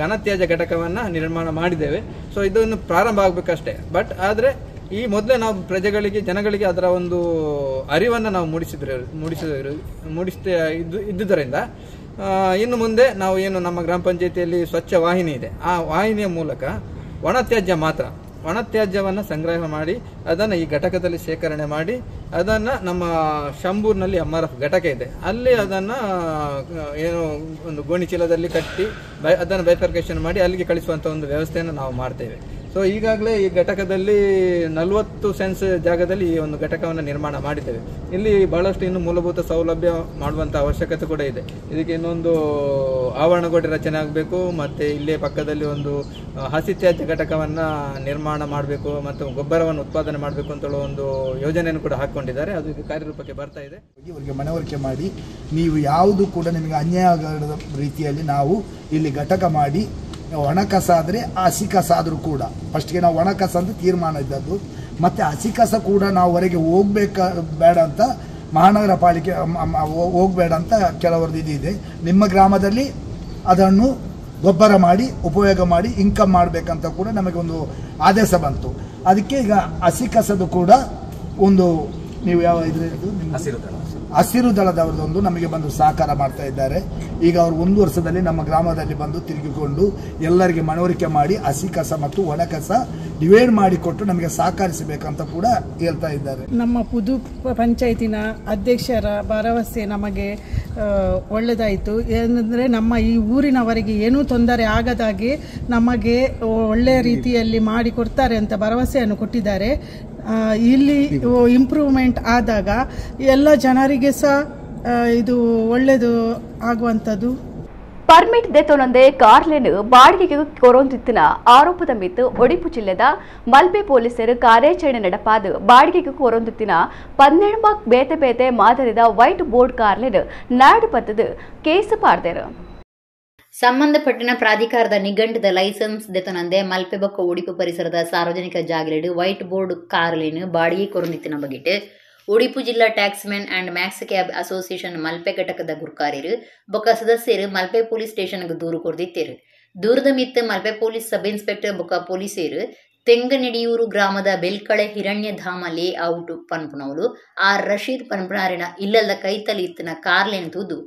Speaker 6: ಘನತ್ಯಾಜ್ಯ ಘಟಕವನ್ನು ನಿರ್ಮಾಣ ಮಾಡಿದ್ದೇವೆ. ಸೊ ಇದನ್ನು ಪ್ರಾರಂಭ ಆಗಬೇಕಷ್ಟೇ. ಬಟ್ ಆದರೆ ಈ ಮೊದಲೇ ನಾವು ಪ್ರಜೆಗಳಿಗೆ, ಜನಗಳಿಗೆ ಅದರ ಒಂದು ಅರಿವನ್ನು ನಾವು ಮೂಡಿಸ್ತಾ ಇದ್ದುದರಿಂದ ಇನ್ನು ಮುಂದೆ ನಾವು ಏನು ನಮ್ಮ ಗ್ರಾಮ ಪಂಚಾಯಿತಿಯಲ್ಲಿ ಸ್ವಚ್ಛ ವಾಹಿನಿ ಇದೆ, ಆ ವಾಹಿನಿಯ ಮೂಲಕ ಒಣತ್ಯಾಜ್ಯ ಮಾತ್ರ, ಒಣತ್ಯಾಜ್ಯವನ್ನು ಸಂಗ್ರಹ ಮಾಡಿ ಅದನ್ನು ಈ ಘಟಕದಲ್ಲಿ ಶೇಖರಣೆ ಮಾಡಿ ಅದನ್ನು ನಮ್ಮ ಶಂಬೂರ್ನಲ್ಲಿ MRF ಘಟಕ ಇದೆ, ಅಲ್ಲಿ ಅದನ್ನು ಏನು ಒಂದು ಗೋಣಿ ಚೀಲದಲ್ಲಿ ಕಟ್ಟಿ ಅದನ್ನು ಬೈಫರ್ಕೇಷನ್ ಮಾಡಿ ಅಲ್ಲಿಗೆ ಕಳಿಸುವಂಥ ಒಂದು ವ್ಯವಸ್ಥೆಯನ್ನು ನಾವು ಮಾಡ್ತೇವೆ. ಸೊ ಈಗಾಗಲೇ ಈ ಘಟಕದಲ್ಲಿ 40 ಸೆನ್ಸ್ ಜಾಗದಲ್ಲಿ ಈ ಒಂದು ಘಟಕವನ್ನು ನಿರ್ಮಾಣ ಮಾಡಿದ್ದೇವೆ. ಇಲ್ಲಿ ಬಹಳಷ್ಟು ಇನ್ನು ಮೂಲಭೂತ ಸೌಲಭ್ಯ ಮಾಡುವಂಥ ಅವಶ್ಯಕತೆ ಕೂಡ ಇದೆ. ಇದಕ್ಕೆ ಇನ್ನೊಂದು ಆವರಣಗೋಡೆ ರಚನೆ ಆಗಬೇಕು, ಮತ್ತು ಇಲ್ಲೇ ಪಕ್ಕದಲ್ಲಿ ಒಂದು ಹಸಿ ತ್ಯಾಜ್ಯ ಘಟಕವನ್ನು ನಿರ್ಮಾಣ ಮಾಡಬೇಕು ಮತ್ತು ಗೊಬ್ಬರವನ್ನು ಉತ್ಪಾದನೆ ಮಾಡಬೇಕು ಅಂತ ಒಂದು ಯೋಜನೆಯನ್ನು ಕೂಡ ಹಾಕಿಕೊಂಡಿದ್ದಾರೆ. ಅದು ಇದು ಕಾರ್ಯರೂಪಕ್ಕೆ ಬರ್ತಾ ಇದೆ.
Speaker 7: ಇವರಿಗೆ ಮನವರಿಕೆ ಮಾಡಿ ನೀವು ಯಾವುದು ಕೂಡ ನಿಮಗೆ ಅನ್ಯಾಯ ಆಗದ ರೀತಿಯಲ್ಲಿ ನಾವು ಇಲ್ಲಿ ಘಟಕ ಮಾಡಿ, ಒಣ ಕಸ ಆದರೆ ಹಸಿ ಕಸ ಆದರೂ ಕೂಡ ಫಸ್ಟ್ಗೆ ನಾವು ಒಣ ಕಸ ಅಂತ ತೀರ್ಮಾನ ಇದ್ದದ್ದು, ಮತ್ತು ಹಸಿ ಕಸ ಕೂಡ ನಾವು ಹೊರಗೆ ಹೋಗ್ಬೇಕ ಬೇಡ ಅಂತ ಮಹಾನಗರ ಪಾಲಿಕೆ ಹೋಗಬೇಡ ಅಂತ ಕೆಲವರದ್ದು ಇದಿದೆ. ನಿಮ್ಮ ಗ್ರಾಮದಲ್ಲಿ ಅದನ್ನು ಗೊಬ್ಬರ ಮಾಡಿ ಉಪಯೋಗ ಮಾಡಿ ಇನ್ಕಮ್ ಮಾಡಬೇಕಂತ ಕೂಡ ನಮಗೆ ಒಂದು ಆದೇಶ ಬಂತು. ಅದಕ್ಕೆ ಈಗ ಹಸಿ ಕಸದು ಕೂಡ ಒಂದು ನೀವು ಯಾವ ಇದ್ರದ್ದು ಹಸಿರು ದಳದವರದೊಂದು ನಮಗೆ ಬಂದು ಸಹಕಾರ ಮಾಡ್ತಾ ಇದ್ದಾರೆ. ಈಗ ಅವರು 1 ವರ್ಷದಲ್ಲಿ ನಮ್ಮ ಗ್ರಾಮದಲ್ಲಿ ಬಂದು ತಿರುಗಿಕೊಂಡು ಎಲ್ಲರಿಗೆ ಮನವರಿಕೆ ಮಾಡಿ ಹಸಿ ಕಸ ಮತ್ತು ಒಣ ಕಸ ಡಿವೈಡ್ ಮಾಡಿಕೊಟ್ಟು ನಮಗೆ ಸಹಕರಿಸಬೇಕಂತ ಕೂಡ ಹೇಳ್ತಾ ಇದ್ದಾರೆ.
Speaker 8: ನಮ್ಮ ಪುದು ಪಂಚಾಯತಿನ ಅಧ್ಯಕ್ಷರ ಭರವಸೆ ನಮಗೆ ಒಳ್ಳೆಯದಾಯಿತು. ಏನಂದರೆ ನಮ್ಮ ಈ ಊರಿನವರಿಗೆ ಏನೂ ತೊಂದರೆ ಆಗದಾಗೆ ನಮಗೆ ಒಳ್ಳೆಯ ರೀತಿಯಲ್ಲಿ ಮಾಡಿಕೊಡ್ತಾರೆ ಅಂತ ಭರವಸೆಯನ್ನು ಕೊಟ್ಟಿದ್ದಾರೆ. ಇಲ್ಲಿ ಇಂಪ್ರೂವ್ಮೆಂಟ್ ಆದಾಗ ಎಲ್ಲ ಜನರಿಗೆ ಸಹ ಇದು ಒಳ್ಳೆಯದು ಆಗುವಂಥದ್ದು.
Speaker 1: ಪರ್ಮಿಟ್ ದೆತೊನೊಂದೆ ಕಾರ್ಲೆನ್ ಬಾಡಿಗೆಗೆ ಕೊರೊಂದಿತ್ತಿನ ಆರೋಪದ ಮಿತ್ತು ಒಡಿಪು ಜಿಲ್ಲೆದ ಮಲ್ಪೆ ಪೊಲೀಸರು ಕಾರ್ಯಾಚರಣೆ ನಡಪಾದು ಬಾಡಿಗೆಗೆ ಕೊರೊಂದಿತ್ತಿನ 12 ಬೇತೆ ಬೇತೆ ಮಾದರಿದ ವೈಟ್ ಬೋರ್ಡ್ ಕಾರ್ಲೆನ್ ನಾಡು ಪತ್ತದ ಕೇಸು ಪಾಡ್ದೇರು.
Speaker 2: ಸಂಬಂಧಪಟ್ಟಿನ ಪ್ರಾಧಿಕಾರದ ನಿಘಂಟದ ಲೈಸೆನ್ಸ್ ದೆತೊನಂದೆ ಮಲ್ಪೆ ಬೊಕ್ಕ ಒಡಿಪು ಪರಿಸರದ ಸಾರ್ವಜನಿಕ ಜಾಗಲೆಡು ವೈಟ್ ಬೋರ್ಡ್ ಕಾರ್ಲೆನ್ ಬಾಡಿಗೆ ಕೊರೊಂದಿತ್ತಿನ ಬಗೆಟ್ ಒಡಿಪು ಜಿಲ್ಲಾ taximan and maxi cab association Malpe ಘಟಕದ ಗುರ್ಕಾರ್ಯರು ಬೊಕ್ಕ ಸದಸ್ಯರು ಮಲ್ಪೆ ಪೊಲೀಸ್ ಸ್ಟೇಷನ್ಗೆ ದೂರು ಕೊರ್ದಿತ್ತೇರು. ದೂರದ ಮಿತ್ತ ಮಲ್ಪೆ police sub inspector ಬೊಕ್ಕ ಪೊಲೀಸರು ತೆಂಗನಡಿಯೂರು ಗ್ರಾಮದ ಬೆಲ್ಕಳೆ ಹಿರಣ್ಯಧಾಮ ಲೇ ಔಟ್ ಪನ್ಪುನವಲು ಆರ್ ರಶೀದ್ ಪನ್ಪುನಾರಿನ ಇಲ್ಲದ ಕೈತಲಿ ಇತ್ತಿನ ಕಾರ್ಲೆನ್ ತೂದು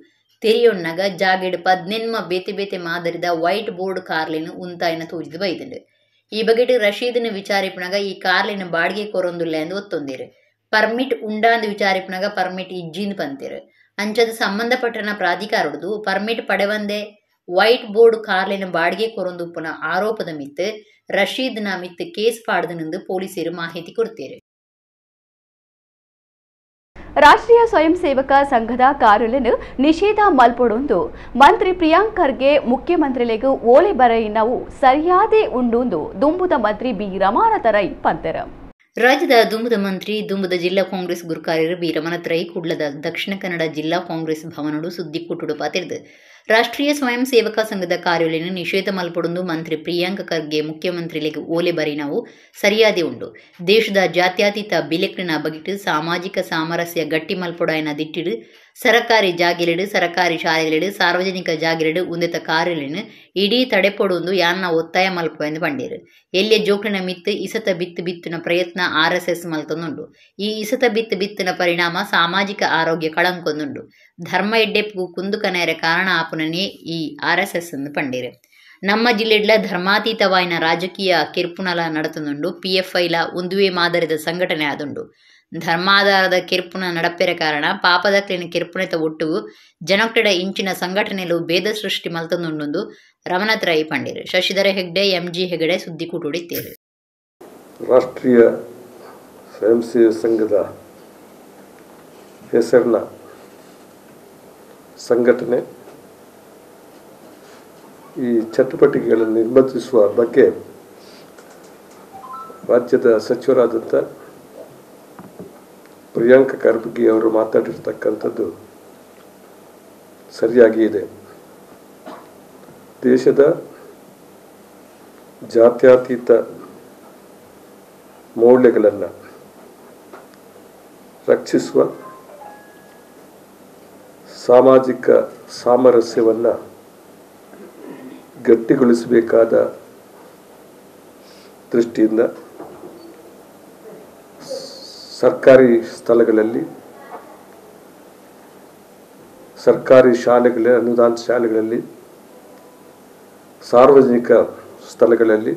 Speaker 2: ತೆರಿಯೊಣ್ಣಗ ಜಾಗೆಡ್ 18 ಬೇತೆ ಬೇತೆ ಮಾದರಿದ ವೈಟ್ ಬೋರ್ಡ್ ಕಾರ್ಲೆನ್ ಉಂತಾಯಿನ ತೋಜಿದು ಬೈದಂಡು. ಈ ಬಗೆಟ್ ರಶೀದ್ನ ವಿಚಾರಿಪುನಗ ಈ ಕಾರ್ಲೆನ್ ಬಾಡಿಗೆ ಕೊರೊಂದುಲ್ಲ ಎಂದು ಒತ್ತೊಂದಿರು. ಪರ್ಮಿಟ್ ಉಂಡಾಂದು ವಿಚಾರಿಪುನಗ ಪರ್ಮಿಟ್ ಇಜ್ಜಿಂದು ಪಂತೇರು. ಅಂಚದ ಸಂಬಂಧಪಟ್ಟನ ಪ್ರಾಧಿಕಾರದ್ದು ಪರ್ಮಿಟ್ ಪಡೆವಂದೆ ವೈಟ್ ಬೋರ್ಡ್ ಕಾರ್ಲೆನ್ ಬಾಡಿಗೆ ಕೊರೊಂದುಪ್ಪುನ ಆರೋಪದ ಮಿತ್ತು ರಶೀದ್ನ ಮಿತ್ತು ಕೇಸ್ ಪಾಡ್ದನೆಂದು ಪೊಲೀಸರು ಮಾಹಿತಿ ಕೊಡ್ತೇರು.
Speaker 1: ರಾಷ್ಟ್ರೀಯ ಸ್ವಯಂ ಸೇವಕ ಸಂಘದ ಕಾರ್ಯಾಲಯವನ್ನು ನಿಷೇಧ ಮಲ್ಪೊಡೊಂದು ಮಂತ್ರಿ ಪ್ರಿಯಾಂಕ್ ಖರ್ಗೆ ಮುಖ್ಯಮಂತ್ರಿಲೆಗ್ ಓಲೆ ಬರೆಯಿನವು ಸರಿಯಾದೇ ಉಂಡುಂದು ದುಂಬುದ ಮಂತ್ರಿ ಬಿ ರಮಾನಾಥ ರೈ ಪಂತೆರ್.
Speaker 2: ರಾಜ್ಯದ ದುಂಬುದ ಮಂತ್ರಿ ದುಂಬುದ ಜಿಲ್ಲಾ ಕಾಂಗ್ರೆಸ್ ಗುರುಕಾರ್ಯರು ಬಿ ರಮಾನಾಥ ರೈ ಕುಡ್ಲದ ದಕ್ಷಿಣ ಕನ್ನಡ ಜಿಲ್ಲಾ ಕಾಂಗ್ರೆಸ್ ಭವನಡು ಸುದ್ದಿ ಕೂಟುಡು ಪಾತಿರ್ದು ರಾಷ್ಟ್ರೀಯ ಸ್ವಯಂ ಸೇವಕ ಸಂಘದ ಕಾರ್ಯಾಲಯವನ್ನು ನಿಷೇಧ ಮಲ್ಪೊಡೊಂದು ಮಂತ್ರಿ ಪ್ರಿಯಾಂಕ್ ಖರ್ಗೆ ಮುಖ್ಯಮಂತ್ರಿಲೆಗ್ ಓಲೆ ಬರೆಯಿನವು ಸರಿಯಾದೇ ಉಂಡು. ದೇಶದ ಜಾತ್ಯತೀತ ಬಿಲೆಕ್ನ ಬಗೆಟ್ ಸಾಮಾಜಿಕ ಸಾಮರಸ್ಯ ಗಟ್ಟಿ ಮಲ್ಪೊಡಾಯನ ದಿಟ್ಟಿಡು ಸರಕಾರಿ ಜಾಗಿಲೆಡು ಸರಕಾರಿ ಶಾಲೆಲೆಡು ಸಾರ್ವಜನಿಕ ಜಾಗಿಲೆಡು ಉಂದೆತ ಕಾರ್ಯಾಲಯನು ಇಡೀ ತಡೆಪೊಡೊಂದು ಯಾನ್ನ ಒತ್ತಾಯ ಮಲ್ಪು ಎಂದು ಪಂಡೇರು. ಎಲ್ಲಿಯ ಜೋಕ್ಲಿನ ಮಿತ್ತು ಇಸತ ಬಿತ್ತು ಬಿತ್ತುನ ಪ್ರಯತ್ನ ಆರ್ಎಸ್ಎಸ್ ಮಲ್ತೊಂದುಂಡು. ಈ ಇಸತ ಬಿತ್ತು ಬಿತ್ತುನ ಪರಿಣಾಮ ಸಾಮಾಜಿಕ ಆರೋಗ್ಯ ಕಳಂಕೊಂದುಂಡು. ಧರ್ಮ ಎಡ್ಡೆಪ್ಪು ಕುಂದುಕನೇರ ಕಾರಣ ಆಪುನನೇ ಈ ಆರ್ಎಸ್ಎಸ್ ಎಂದು ಪಂಡೇರು. ನಮ್ಮ ಜಿಲ್ಲೆಡ್ಲ ಧರ್ಮಾತೀತವಾಯಿನ ರಾಜಕೀಯ ಕಿರ್ಪುನಲ ನಡತೊಂದುಂಡು. ಪಿಎಫ್ಐಲ ಉಂದುವೆ ಮಾದರಿದ ಸಂಘಟನೆ ಆದುಂಡು. ಧರ್ಮಾಧಾರದ ಕಿರ್ಪುನ ನಡಪೆರ ಕಾರಣ ಪಾಪದಕ್ಲಿನ ಕಿರ್ಪುನೆತ ಒಟ್ಟು ಜನಕ್ಟೆಡ ಇಂಚಿನ ಸಂಘಟನೆಲು ಭೇದ ಸೃಷ್ಟಿ ಮಲ್ತೊಂದುಂಡು ರಮನಾಥ ರೈ ಪಂಡೇರು. ಶಶಿಧರ ಹೆಗ್ಡೆ ಎಂಜಿ ಹೆಗಡೆ ಸುದ್ದಿ ಕೂಟುಡಿತ್ತೇರು.
Speaker 9: ರಾಷ್ಟ್ರೀಯ ಸ್ವಯಂ ಸೇವಕ ಸಂಘದ ಹೆಸರಿನ ಸಂಘಟನೆ ಈ ಚಟುವಟಿಕೆಗಳನ್ನು ನಿರ್ಬಂಧಿಸುವ ಬಗ್ಗೆ ರಾಜ್ಯದ ಸಚಿವರಾದಂಥ ಪ್ರಿಯಾಂಕ ಖರ್ಗೆ ಅವರು ಮಾತಾಡಿರ್ತಕ್ಕಂಥದ್ದು ಸರಿಯಾಗಿ ಇದೆ. ದೇಶದ ಜಾತ್ಯತೀತ ಮೌಲ್ಯಗಳನ್ನು ರಕ್ಷಿಸುವ ಸಾಮಾಜಿಕ ಸಾಮರಸ್ಯವನ್ನು ಗಟ್ಟಿಗೊಳಿಸಬೇಕಾದ ದೃಷ್ಟಿಯಿಂದ ಸರ್ಕಾರಿ ಸ್ಥಳಗಳಲ್ಲಿ, ಸರ್ಕಾರಿ ಶಾಲೆಗಳ ಅನುದಾನ ಶಾಲೆಗಳಲ್ಲಿ, ಸಾರ್ವಜನಿಕ ಸ್ಥಳಗಳಲ್ಲಿ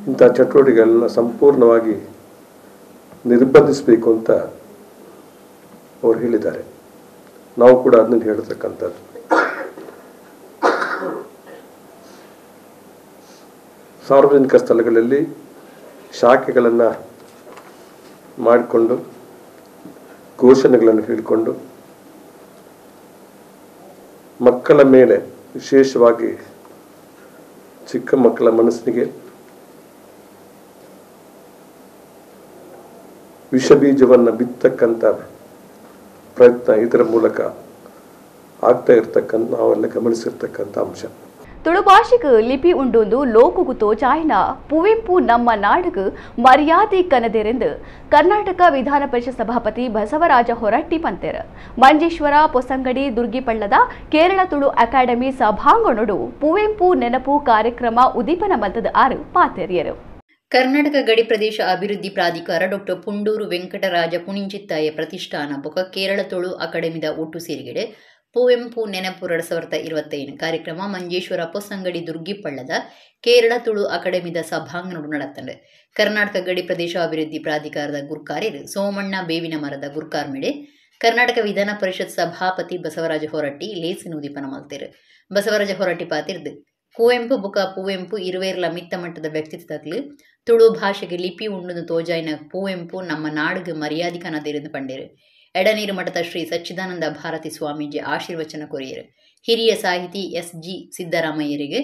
Speaker 9: ಇಂಥ ಚಟುವಟಿಕೆಗಳನ್ನು ಸಂಪೂರ್ಣವಾಗಿ ನಿರ್ಬಂಧಿಸಬೇಕು ಅಂತ ಅವರು ಹೇಳಿದ್ದಾರೆ. ನಾವು ಕೂಡ ಅದನ್ನು ಹೇಳ್ತಕ್ಕಂಥದ್ದು. ಸಾರ್ವಜನಿಕ ಸ್ಥಳಗಳಲ್ಲಿ ಶಾಖೆಗಳನ್ನು ಮಾಡಿಕೊಂಡು ಘೋಷಣೆಗಳನ್ನು ಹೇಳಿಕೊಂಡು ಮಕ್ಕಳ ಮೇಲೆ, ವಿಶೇಷವಾಗಿ ಚಿಕ್ಕ ಮಕ್ಕಳ ಮನಸ್ಸಿಗೆ ವಿಷ ಬೀಜವನ್ನು ಬಿತ್ತಕ್ಕಂಥ ಪ್ರಯತ್ನ ಇದರ ಮೂಲಕ ಆಗ್ತಾ ಇರ್ತಕ್ಕಂಥ ನಾವೆಲ್ಲ ಗಮನಿಸಿರ್ತಕ್ಕಂಥ ಅಂಶ.
Speaker 1: ತುಳು ಭಾಷೆಗೆ ಲಿಪಿ ಉಂಡೊಂದು ಲೋಕಗು ತೋಜಾಯಿನ ಪುವೆಂಪು ನಮ್ಮ ನಾಡಗು ಮರ್ಯಾದೆ ಕನದೆರೆಂದು ಕರ್ನಾಟಕ ವಿಧಾನ ಪರಿಷತ್ ಸಭಾಪತಿ ಬಸವರಾಜ ಹೊರಟ್ಟಿ ಪಂತೆರ್. ಮಂಜೇಶ್ವರ ಪೊಸಂಗಡಿ ದುರ್ಗಿಪಳ್ಳದ ಕೇರಳ ತುಳು ಅಕಾಡೆಮಿ ಸಭಾಂಗಣಡು ಪುವೆಂಪು ನೆನಪು ಕಾರ್ಯಕ್ರಮ ಉದ್ದೀಪನ ಮಲ್ತದ ಆರು ಪಾತೆರಿಯರು.
Speaker 2: Karnataka ಗಡಿ ಪ್ರದೇಶ ಅಭಿವೃದ್ಧಿ ಪ್ರಾಧಿಕಾರ ಡಾಕ್ಟರ್ ಪುಂಡೂರು ವೆಂಕಟರಾಜ ಪುಣಿಂಚಿತ್ತಾಯ ಪ್ರತಿಷ್ಠಾನ ಬೊಕ ಕೇರಳ ತುಳು ಅಕಾಡೆಮಿದ ಒಟ್ಟು ಸೇರಿಗೆಡೆ ಪುವೆಂಪು ನೆನಪು 2025 ಕಾರ್ಯಕ್ರಮ ಮಂಜೇಶ್ವರ ಪೊಸಂಗಡಿ ದುರ್ಗಿಪಳ್ಳದ ಕೇರಳ ತುಳು ಅಕಾಡೆಮಿದ ಸಭಾಂಗಣಡು ನಡತ್ತಂಡು. ಕರ್ನಾಟಕ ಗಡಿ ಪ್ರದೇಶ ಅಭಿವೃದ್ಧಿ ಪ್ರಾಧಿಕಾರದ ಗುರ್ಕಾರ್ಯರು ಸೋಮಣ್ಣ ಬೇವಿನ ಮರದ ಗುರ್ಕಾರ್ಮೆಡೆ ಕರ್ನಾಟಕ ವಿಧಾನ ಪರಿಷತ್ ಸಭಾಪತಿ ಬಸವರಾಜ ಹೊರಟ್ಟಿ ಲೇಸಿನ ಉದೀಪನ ಮಲ್ತೇರು. ಬಸವರಾಜ ಹೊರಟ್ಟಿ ಪಾತಿರ್ದು ಕುವೆಂಪು ಬುಕ ಪುವೆಂಪು ಇರುವೇರ್ಲ ಮಿತ್ತ ಮಟ್ಟದ ವ್ಯಕ್ತಿತ್ವಕ್ಲು ತುಳು ಭಾಷೆಗೆ ಲಿಪಿ ಉಂಡು ತೋಜಾಯಿನ ಪುವೆಂಪು ನಮ್ಮ ನಾಡುಗೆ ಮರ್ಯಾದೆ ಕನದಿருந்து ಪಂಡೇರು. ಎಡನೀರು ಮಠದ ಶ್ರೀ ಸಚ್ಚಿದಾನಂದ ಭಾರತಿ ಸ್ವಾಮೀಜಿ ಆಶೀರ್ವಚನ ಕೊರಿಯರು. ಹಿರಿಯ ಸಾಹಿತಿ ಎಸ್ ಜಿ ಸಿದ್ದರಾಮಯ್ಯರಿಗೆ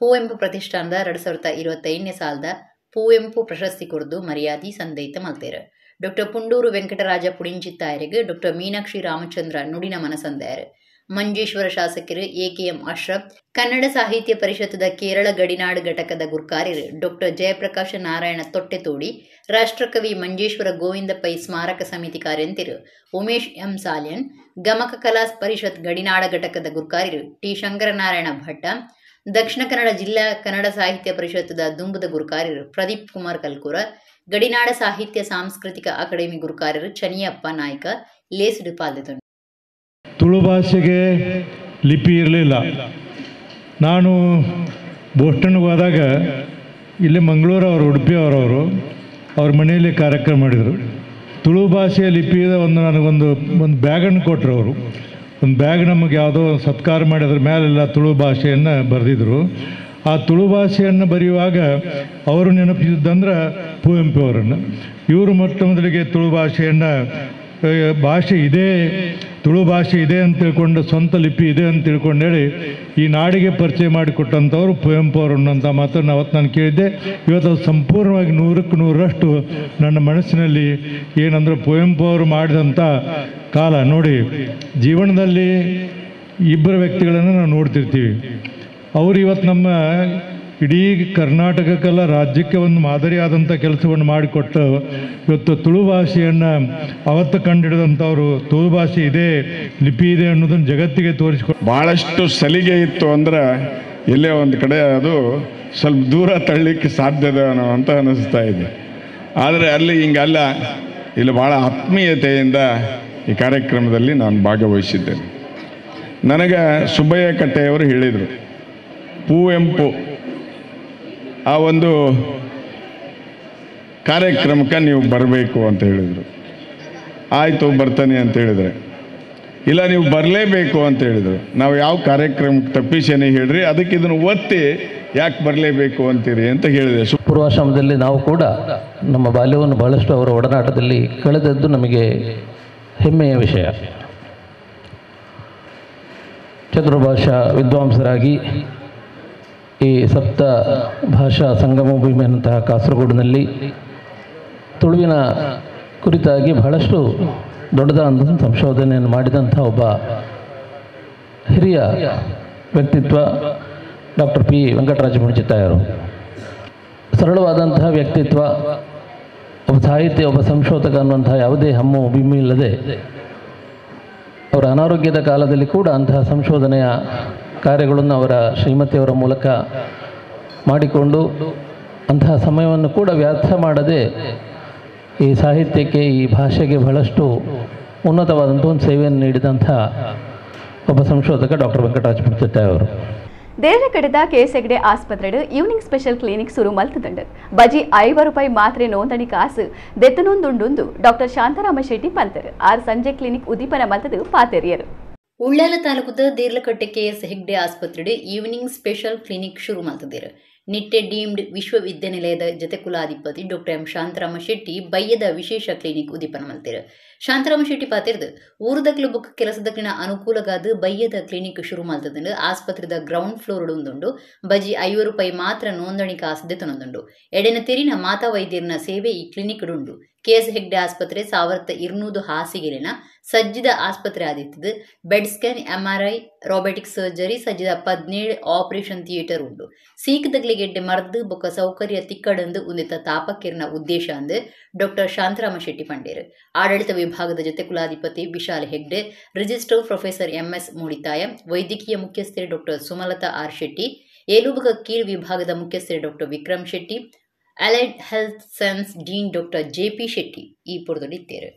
Speaker 2: ಪುವೆಂಪು ಪ್ರತಿಷ್ಠಾನದ 2025 ಸಾಲದ ಪುವೆಂಪು ಪ್ರಶಸ್ತಿ ಕೊರದು ಮರ್ಯಾದೆ ಸಂದೈತ ಮಲ್ತೇರು. ಡಾಕ್ಟರ್ ಪುಂಡೂರು ವೆಂಕಟರಾಜ ಪುಣಿಂಚಿತ್ತಾಯರಿಗೆ ಡಾಕ್ಟರ್ ಮೀನಾಕ್ಷಿ ರಾಮಚಂದ್ರ ನುಡಿನ ಮನಸಂದಾಯರು. ಮಂಜೇಶ್ವರ ಶಾಸಕರು ಎಕೆಎಂ ಅಶ್ರಫ್, ಕನ್ನಡ ಸಾಹಿತ್ಯ ಪರಿಷತ್ತದ ಕೇರಳ ಗಡಿನಾಡು ಘಟಕದ ಗುರ್ಕಾರ್ಯರು ಡಾಕ್ಟರ್ ಜಯಪ್ರಕಾಶ ನಾರಾಯಣ ತೊಟ್ಟೆತೋಡಿ, ರಾಷ್ಟ್ರಕವಿ ಮಂಜೇಶ್ವರ ಗೋವಿಂದ ಪೈ ಸ್ಮಾರಕ ಸಮಿತಿ ಕಾರ್ಯಂತಿರು ಉಮೇಶ್ ಎಂ ಸಾಲ್ಯನ್, ಗಮಕ ಕಲಾ ಪರಿಷತ್ ಗಡಿನಾಡ ಘಟಕದ ಗುರ್ಕಾರ್ಯರು ಟಿ ಶಂಕರನಾರಾಯಣ ಭಟ್ಟ, ದಕ್ಷಿಣ ಕನ್ನಡ ಜಿಲ್ಲಾ ಕನ್ನಡ ಸಾಹಿತ್ಯ ಪರಿಷತ್ತದ ದುಂಬುದ ಗುರುಕಾರ್ಯರು ಪ್ರದೀಪ್ ಕುಮಾರ್ ಕಲ್ಕೂರ, ಗಡಿನಾಡ ಸಾಹಿತ್ಯ ಸಾಂಸ್ಕೃತಿಕ ಅಕಾಡೆಮಿ ಗುರುಕಾರ್ಯರು ಚನಿಯಪ್ಪ ನಾಯ್ಕ ಲೇಸುಡು ಪಾಲ್ದೆತೊಂಡು.
Speaker 10: ತುಳು ಭಾಷೆಗೆ ಲಿಪಿ ಇರಲಿಲ್ಲ. ನಾನು ಬೋಸ್ಟನ್ಗೆ ಹೋದಾಗ ಇಲ್ಲಿ ಮಂಗಳೂರವರು, ಉಡುಪಿಯವರವರು ಅವ್ರ ಮನೆಯಲ್ಲಿ ಕಾರ್ಯಕ್ರಮ ಮಾಡಿದರು. ತುಳು ಭಾಷೆಯ ಲಿಪಿಯ ಒಂದು ನನಗೊಂದು ಒಂದು ಬ್ಯಾಗನ್ನು ಕೊಟ್ಟರು ಅವರು. ಒಂದು ಬ್ಯಾಗ್ ನಮಗೆ ಯಾವುದೋ ಸತ್ಕಾರ ಮಾಡಿದ್ರ ಮೇಲೆಲ್ಲ ತುಳು ಭಾಷೆಯನ್ನು ಬರೆದಿದ್ದರು. ಆ ತುಳು ಭಾಷೆಯನ್ನು ಬರೆಯುವಾಗ ಅವರು ನೆನಪಿಸಿದ್ದಂದ್ರೆ ಕುವೆಂಪು ಅವರನ್ನು. ಇವರು ಮೊಟ್ಟ ಮೊದಲಿಗೆ ತುಳು ಭಾಷೆಯನ್ನು, ಭಾಷೆ ಇದೆ, ತುಳು ಭಾಷೆ ಇದೆ ಅಂತ ತಿಳ್ಕೊಂಡು, ಸ್ವಂತ ಲಿಪಿ ಇದೆ ಅಂತ ತಿಳ್ಕೊಂಡೇಳಿ ಈ ನಾಡಿಗೆ ಪರಿಚಯ ಮಾಡಿಕೊಟ್ಟಂಥವ್ರು ಕುವೆಂಪು ಅವರು ಅನ್ನೋಂಥ ಮಾತನ್ನು ಅವತ್ತು ನಾನು ಕೇಳಿದ್ದೆ. ಇವತ್ತು ಅದು ಸಂಪೂರ್ಣವಾಗಿ 100ಕ್ಕೆ 100ರಷ್ಟು ನನ್ನ ಮನಸ್ಸಿನಲ್ಲಿ ಏನಂದರೆ ಕುವೆಂಪು ಅವರು ಮಾಡಿದಂಥ ಕಾಲ ನೋಡಿ. ಜೀವನದಲ್ಲಿ ಇಬ್ಬರು ವ್ಯಕ್ತಿಗಳನ್ನು ನಾವು ನೋಡ್ತಿರ್ತೀವಿ. ಅವರು ಇವತ್ತು ನಮ್ಮ ಇಡೀ ಕರ್ನಾಟಕಕ್ಕೆಲ್ಲ ರಾಜ್ಯಕ್ಕೆ ಒಂದು ಮಾದರಿಯಾದಂಥ ಕೆಲಸವನ್ನು ಮಾಡಿಕೊಟ್ಟು ಇವತ್ತು ತುಳು ಭಾಷೆಯನ್ನು ಅವತ್ತು ಕಂಡುಹಿಡಿದಂಥವರು, ತುಳು ಭಾಷೆ ಇದೆ, ಲಿಪಿ ಇದೆ ಅನ್ನೋದನ್ನು ಜಗತ್ತಿಗೆ ತೋರಿಸಿಕೊಟ್ಟು
Speaker 11: ಭಾಳಷ್ಟು ಸಲಿಗೆ ಇತ್ತು ಅಂದ್ರೆ ಎಲ್ಲೇ ಒಂದು ಕಡೆ ಅದು ಸ್ವಲ್ಪ ದೂರ ತಳ್ಳಲಿಕ್ಕೆ ಸಾಧ್ಯದ ಅನ್ನೋ ಅಂತ ಅನ್ನಿಸ್ತಾ ಇದೆ. ಆದರೆ ಅಲ್ಲಿ ಹಿಂಗಲ್ಲ, ಇಲ್ಲಿ ಭಾಳ ಆತ್ಮೀಯತೆಯಿಂದ ಈ ಕಾರ್ಯಕ್ರಮದಲ್ಲಿ ನಾನು ಭಾಗವಹಿಸಿದ್ದೇನೆ. ನನಗೆ ಸುಬ್ಬಯ್ಯ ಕಟ್ಟೆಯವರು ಹೇಳಿದರು, ಪುವೆಂಪು ಆ ಒಂದು ಕಾರ್ಯಕ್ರಮಕ್ಕೆ ನೀವು ಬರಬೇಕು ಅಂತ ಹೇಳಿದರು. ಆಯಿತು, ಬರ್ತಾನೆ ಅಂತ ಹೇಳಿದರೆ, ಇಲ್ಲ ನೀವು ಬರಲೇಬೇಕು ಅಂತ ಹೇಳಿದರು. ನಾವು ಯಾವ ಕಾರ್ಯಕ್ರಮಕ್ಕೆ ತಪ್ಪಿಸೇನೆ ಹೇಳ್ರಿ, ಅದಕ್ಕೆ ಇದನ್ನು ಒತ್ತಿ ಯಾಕೆ ಬರಲೇಬೇಕು ಅಂತೀರಿ ಅಂತ ಹೇಳಿದೆ.
Speaker 12: ಪೂರ್ವಾಶ್ರಮದಲ್ಲಿ ನಾವು ಕೂಡ ನಮ್ಮ ಬಾಲ್ಯವನ್ನು ಬಹಳಷ್ಟು ಅವರ ಒಡನಾಟದಲ್ಲಿ ಕಳೆದದ್ದು ನಮಗೆ ಹೆಮ್ಮೆಯ ವಿಷಯ. ಚತುರ್ಭಾಷಾ ವಿದ್ವಾಂಸರಾಗಿ ಈ ಸಪ್ತ ಭಾಷಾ ಸಂಗಮ ಭೂಮಿಯಂತಹ ಕಾಸರಗೋಡಿನಲ್ಲಿ ತುಳುವಿನ ಕುರಿತಾಗಿ ಬಹಳಷ್ಟು ದೊಡ್ಡದಾದ ಸಂಶೋಧನೆಯನ್ನು ಮಾಡಿದಂಥ ಒಬ್ಬ ಹಿರಿಯ ವ್ಯಕ್ತಿತ್ವ ಡಾಕ್ಟರ್ ಪಿ ವೆಂಕಟರಾಜ ಪುಣಿಂಚಿತ್ತಾಯರು. ಸರಳವಾದಂತಹ ವ್ಯಕ್ತಿತ್ವ, ಒಬ್ಬ ಸಾಹಿತ್ಯ, ಒಬ್ಬ ಸಂಶೋಧಕ ಅನ್ನುವಂಥ ಯಾವುದೇ ಹಮ್ಮು ಬಿಮ್ಮು ಇಲ್ಲದೆ ಅವರ ಅನಾರೋಗ್ಯದ ಕಾಲದಲ್ಲಿ ಕೂಡ ಅಂತಹ ಸಂಶೋಧನೆಯ ಕಾರ್ಯಗಳನ್ನು ಅವರ ಶ್ರೀಮತಿಯವರ ಮೂಲಕ ಮಾಡಿಕೊಂಡು ಅಂತಹ ಸಮಯವನ್ನು ಕೂಡ ವ್ಯರ್ಥ ಮಾಡದೆ ಈ ಸಾಹಿತ್ಯಕ್ಕೆ, ಈ ಭಾಷೆಗೆ ಬಹಳಷ್ಟು ಉನ್ನತವಾದಂಥ ಒಂದು ಸೇವೆಯನ್ನು ನೀಡಿದಂಥ ಒಬ್ಬ ಸಂಶೋಧಕ ಡಾಕ್ಟರ್ ವೆಂಕಟರಾಜ ಪುಣಿಂಚಿತ್ತಾಯ ಅವರು.
Speaker 1: ದೇರಕಡೆದ ಕೆಎಸ್ ಹೆಗ್ಡೆ ಆಸ್ಪತ್ರೆಡ್ evening special clinic ಸುರು ಮಲ್ತದಂಡು. ಬಜಿ 50 ರೂಪಾಯಿ ಮಾತ್ರೆ ನೋಂದಣಿ ಕಾಸು ದೆತ್ತನೊಂದುಂಡುಂದು ಡಾಕ್ಟರ್ ಶಾಂತಾರಾಮ ಶೆಟ್ಟಿ ಪಂತರು. ಆರು ಸಂಜೆ ಕ್ಲಿನಿಕ್ ಉದ್ದೀಪನ ಮಲ್ತದು ಪಾತೆರಿಯರು.
Speaker 2: ಉಳ್ಳಾಲ ತಾಲೂಕುದ ದೇರ್ಲಕಟ್ಟೆ ಕೆಎಸ್ ಹೆಗ್ಡೆ ಆಸ್ಪತ್ರೆಡ್ evening special clinic ಶುರು ಮಲ್ತದಿರು. ನಿಟ್ಟೆ ಡೀಮ್ಡ್ ವಿಶ್ವವಿದ್ಯಾನಿಲಯದ ಜತೆ ಕುಲಾಧಿಪತಿ ಡಾಕ್ಟರ್ ಎಂ ಶಾಂತರಾಮ ಶೆಟ್ಟಿ ಬಯ್ಯದ ವಿಶೇಷ ಕ್ಲಿನಿಕ್ ಉದ್ದೀಪನ ಮಲ್ತಿರು. ಶಾಂತರಾಮ ಶೆಟ್ಟಿ ಪಾತಿರ್ದು ಊರುದಕ್ಲು ಬೊಕ್ಕ ಕೆಲಸದಕ್ಲಿನ ಅನುಕೂಲಗಾದ ಬಯ್ಯದ ಕ್ಲಿನಿಕ್ ಶುರು ಮಲ್ತದಂಡು. ಆಸ್ಪತ್ರೆದ ಗ್ರೌಂಡ್ ಫ್ಲೋರ್ ಉಂದುಂಡು. ಬಜಿ 50 ರೂಪಾಯಿ ಮಾತ್ರ ನೋಂದಣಿ ಕಾಸು ದೆತೊನೊಂದುಂಡು. ಎಡೆನ ತೆರಿನ ಮಾತಾ ವೈದ್ಯರನ ಸೇವೆ ಈ ಕ್ಲಿನಿಕ್ ಉಂಡು. ಕೆಎಸ್ ಹೆಗ್ಡೆ ಆಸ್ಪತ್ರೆ 1200 ಹಾಸಿಗೆಲಿನ ಸಜ್ಜಿದ ಆಸ್ಪತ್ರೆ ಆದಿತ್ತದು. Bed scan, MRI, robotic surgery ಸಜ್ಜಿದ 17 operation theatre ಉಂಡು. ಸೀಕದಗ್ಲಿಗೆಡ್ಡೆ ಮರ್ದು ಬೊಕ್ಕ ಸೌಕರ್ಯ ತಿಕ್ಕಡಂದು ಉಂದಿತ ತಾಪಕಿರ್ನ ಉದ್ದೇಶ ಅಂದು ಡಾಕ್ಟರ್ ಶಾಂತರಾಮ ಶೆಟ್ಟಿ ಪಂಡೇರು. ಆಡಳಿತ ವಿಭಾಗದ ಜೊತೆ ಕುಲಾಧಿಪತಿ Vishal Hegde, registrar professor MS Mulithaya, ವೈದ್ಯಕೀಯ ಮುಖ್ಯಸ್ಥರು ಡಾಕ್ಟರ್ ಸುಮಲತಾ ಆರ್ ಶೆಟ್ಟಿ, ಏಲುಬಗ ಕೀಳ್ ವಿಭಾಗದ ಮುಖ್ಯಸ್ಥರು doctor Vikram Shetty, Allied health science dean doctor JP Shetty ಈ ಪೊರ್ತುಡಿತ್ತೇರು.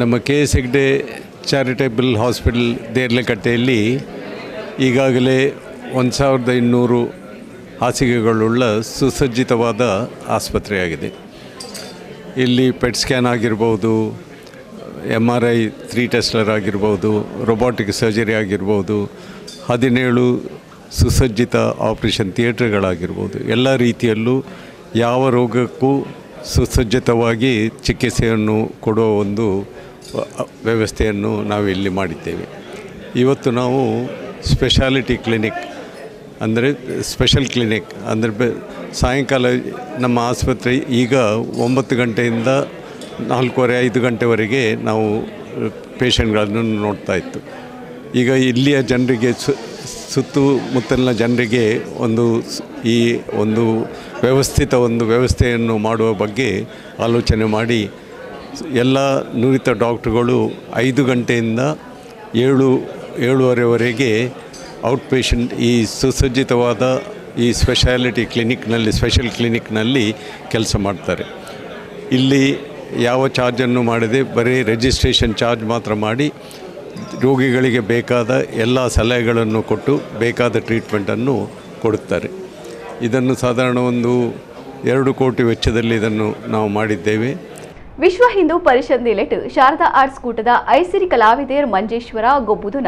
Speaker 13: ನಮ್ಮ K S Hegde charitable hospital ದೇರ್ಲಕಟ್ಟೆಯಲ್ಲಿ ಈಗಾಗಲೇ 1200 ಹಾಸಿಗೆಗಳುಳ್ಳ ಸುಸಜ್ಜಿತವಾದ ಆಸ್ಪತ್ರೆಯಾಗಿದೆ. ಇಲ್ಲಿ ಪೆಟ್ ಸ್ಕ್ಯಾನ್ ಆಗಿರ್ಬೋದು, MRI 3 ಟೆಸ್ಲರ್ ಆಗಿರ್ಬೋದು, ರೊಬಾಟಿಕ್ ಸರ್ಜರಿ ಆಗಿರ್ಬೋದು, 17 ಸುಸಜ್ಜಿತ ಆಪ್ರೇಷನ್ ಥಿಯೇಟರ್ಗಳಾಗಿರ್ಬೋದು, ಎಲ್ಲ ರೀತಿಯಲ್ಲೂ ಯಾವ ರೋಗಕ್ಕೂ ಸುಸಜ್ಜಿತವಾಗಿ ಚಿಕಿತ್ಸೆಯನ್ನು ಕೊಡುವ ಒಂದು ವ್ಯವಸ್ಥೆಯನ್ನು ನಾವಿಲ್ಲಿ ಮಾಡಿದ್ದೇವೆ. ಇವತ್ತು ನಾವು ಸ್ಪೆಷಾಲಿಟಿ ಕ್ಲಿನಿಕ್ ಅಂದರೆ ಸ್ಪೆಷಲ್ ಕ್ಲಿನಿಕ್ ಅಂದರೆ ಸಾಯಂಕಾಲ ನಮ್ಮ ಆಸ್ಪತ್ರೆ ಈಗ 9 ಗಂಟೆಯಿಂದ 4:30-5 ಗಂಟೆವರೆಗೆ ನಾವು ಪೇಷಂಟ್ಗಳನ್ನು ನೋಡ್ತಾ ಇತ್ತು. ಈಗ ಇಲ್ಲಿಯ ಜನರಿಗೆ ಸುತ್ತಮುತ್ತಲಿನ ಜನರಿಗೆ ಒಂದು ಈ ಒಂದು ವ್ಯವಸ್ಥಿತ ಒಂದು ವ್ಯವಸ್ಥೆಯನ್ನು ಮಾಡುವ ಬಗ್ಗೆ ಆಲೋಚನೆ ಮಾಡಿ ಎಲ್ಲ ನುರಿತ ಡಾಕ್ಟ್ರುಗಳು 5 ಗಂಟೆಯಿಂದ 7-7:30ವರೆಗೆ ಔಟ್ ಪೇಷಂಟ್ ಈ ಸುಸಜ್ಜಿತವಾದ ಈ ಸ್ಪೆಷಾಲಿಟಿ ಕ್ಲಿನಿಕ್ನಲ್ಲಿ ಸ್ಪೆಷಲ್ ಕ್ಲಿನಿಕ್ನಲ್ಲಿ ಕೆಲಸ ಮಾಡ್ತಾರೆ. ಇಲ್ಲಿ ಯಾವ ಚಾರ್ಜನ್ನು ಮಾಡದೆ ಬರೀ ರಿಜಿಸ್ಟ್ರೇಷನ್ ಚಾರ್ಜ್ ಮಾತ್ರ ಮಾಡಿ ರೋಗಿಗಳಿಗೆ ಬೇಕಾದ ಎಲ್ಲ ಸಲಹೆಗಳನ್ನು ಕೊಟ್ಟು ಬೇಕಾದ ಟ್ರೀಟ್ಮೆಂಟನ್ನು ಕೊಡುತ್ತಾರೆ. ಇದನ್ನು ಸಾಧಾರಣ ಒಂದು 2 ಕೋಟಿ ವೆಚ್ಚದಲ್ಲಿ ಇದನ್ನು ನಾವು ಮಾಡಿದ್ದೇವೆ.
Speaker 1: ವಿಶ್ವ ಹಿಂದೂ ಪರಿಷತ್ ನಿಲೆಟ್ ಶಾರದಾ ಆರ್ಟ್ಸ್ ಕೂಟದ ಐಸಿರಿ ಕಲಾವಿದೆಯರ್ ಮಂಜೇಶ್ವರ ಗೊಬ್ಬುದುನ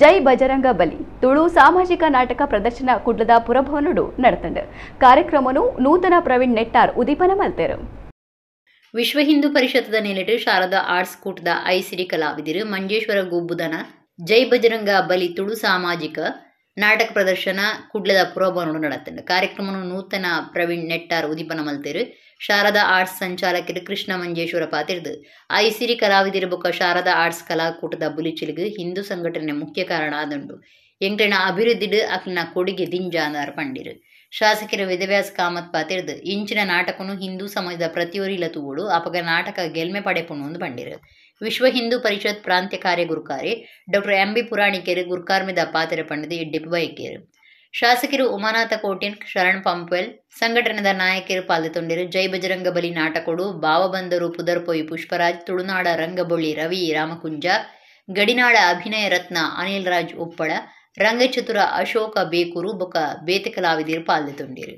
Speaker 1: ಜೈ ಬಜರಂಗ ಬಲಿ ತುಳು ಸಾಮಾಜಿಕ ನಾಟಕ ಪ್ರದರ್ಶನ ಕುಡ್ಲದ ಪುರಭವನಡು ನಡೆತಂಡು. ಕಾರ್ಯಕ್ರಮನು ನೂತನ ಪ್ರವೀಣ್ ನೆಟ್ಟಾರ್ ಉದೀಪನ ಮಲ್ತೇರು.
Speaker 2: ವಿಶ್ವ ಹಿಂದೂ ಪರಿಷತ್ದ ನೆಲೆಟ್ ಶಾರದಾ ಆರ್ಟ್ಸ್ ಕೂಟದ ಐಸಿರಿ ಕಲಾವಿದರು ಮಂಜೇಶ್ವರ ಗೊಬ್ಬುದನ ಜೈ ಬಜರಂಗ ಬಲಿ ತುಳು ಸಾಮಾಜಿಕ ನಾಟಕ ಪ್ರದರ್ಶನ ಕುಡ್ಲದ ಪುರಭವನಡು ನಡೆತಂಡು. ಕಾರ್ಯಕ್ರಮನು ನೂತನ ಪ್ರವೀಣ್ ನೆಟ್ಟಾರ್ ಉದೀಪನ ಮಲ್ತೇರು. ಶಾರದಾ ಆರ್ಟ್ಸ್ ಸಂಚಾಲಕರು ಕೃಷ್ಣ ಮಂಜೇಶ್ವರ ಪಾತಿರ್ದು ಐಸಿರಿ ಕಲಾವಿದರು ಬೊಕ್ಕ ಶಾರದಾ ಆರ್ಟ್ಸ್ ಕಲಾಕೂಟದ ಬುಲಿಚಿಲಿಗೆ ಹಿಂದೂ ಸಂಘಟನೆ ಮುಖ್ಯ ಕಾರಣ ಆದುಂಡು. ಎಂಕ್ಲೆನ ಅಭಿವೃದ್ಧಿಡು ಅಕ್ಲಿನ ಕೊಡುಗೆ ದಿಂಜಾಂದಾರ್ ಪಂಡಿರು. ಶಾಸಕರು ವೇದವ್ಯಾಸ ಕಾಮತ್ ಪಾತಿರ್ದು ಇಂಚಿನ ನಾಟಕನು ಹಿಂದೂ ಸಮಾಜದ ಪ್ರತಿಯೊರಿಲ ತೂವೋಡು ಅಪಗ ನಾಟಕ ಗೆಲ್ಮೆ ಪಡೆಪುಣು ಎಂದು ಪಂಡಿರು. ವಿಶ್ವ ಹಿಂದೂ ಪರಿಷತ್ ಪ್ರಾಂತ್ಯ ಕಾರ್ಯ ಗುರುಕಾರಿ ಡಾಕ್ಟರ್ ಎಂ ಬಿ ಪುರಾಣಿಕರು ಗುರುಕಾರ್ಮಿದ ಪಾತಿರ ಪಂಡಿದು ಇಡ್ಡಿಪು ಬಯಕೇರು. ಶಾಸಕರು ಉಮಾನಾಥ ಕೋಟಿನ್ ಶರಣ್ ಪಂಪ್ವೆಲ್ ಸಂಘಟನೆದ ನಾಯಕರು ಪಾಲ್ಗೊಂಡಿರು. ಜೈ ಬಜರಂಗ ಬಲಿ ನಾಟಕೋಡು ಭಾವಬಂದರು ಪುದರ್ಪೊಯಿ ಪುಷ್ಪರಾಜ್, ತುಳುನಾಡ ರಂಗಬೊಳ್ಳಿ ರವಿ ರಾಮಕುಂಜ, ಗಡಿನಾಡ ಅಭಿನಯ ರತ್ನ ಅನಿಲ್ ರಾಜ್ ಉಪ್ಪಳ, ರಂಗಚತುರ ಅಶೋಕ ಬೇಕೂರು ಬೊಕ ಬೇತೆ ಕಲಾವಿದರು ಪಾಲ್ಗೊಂಡಿರು.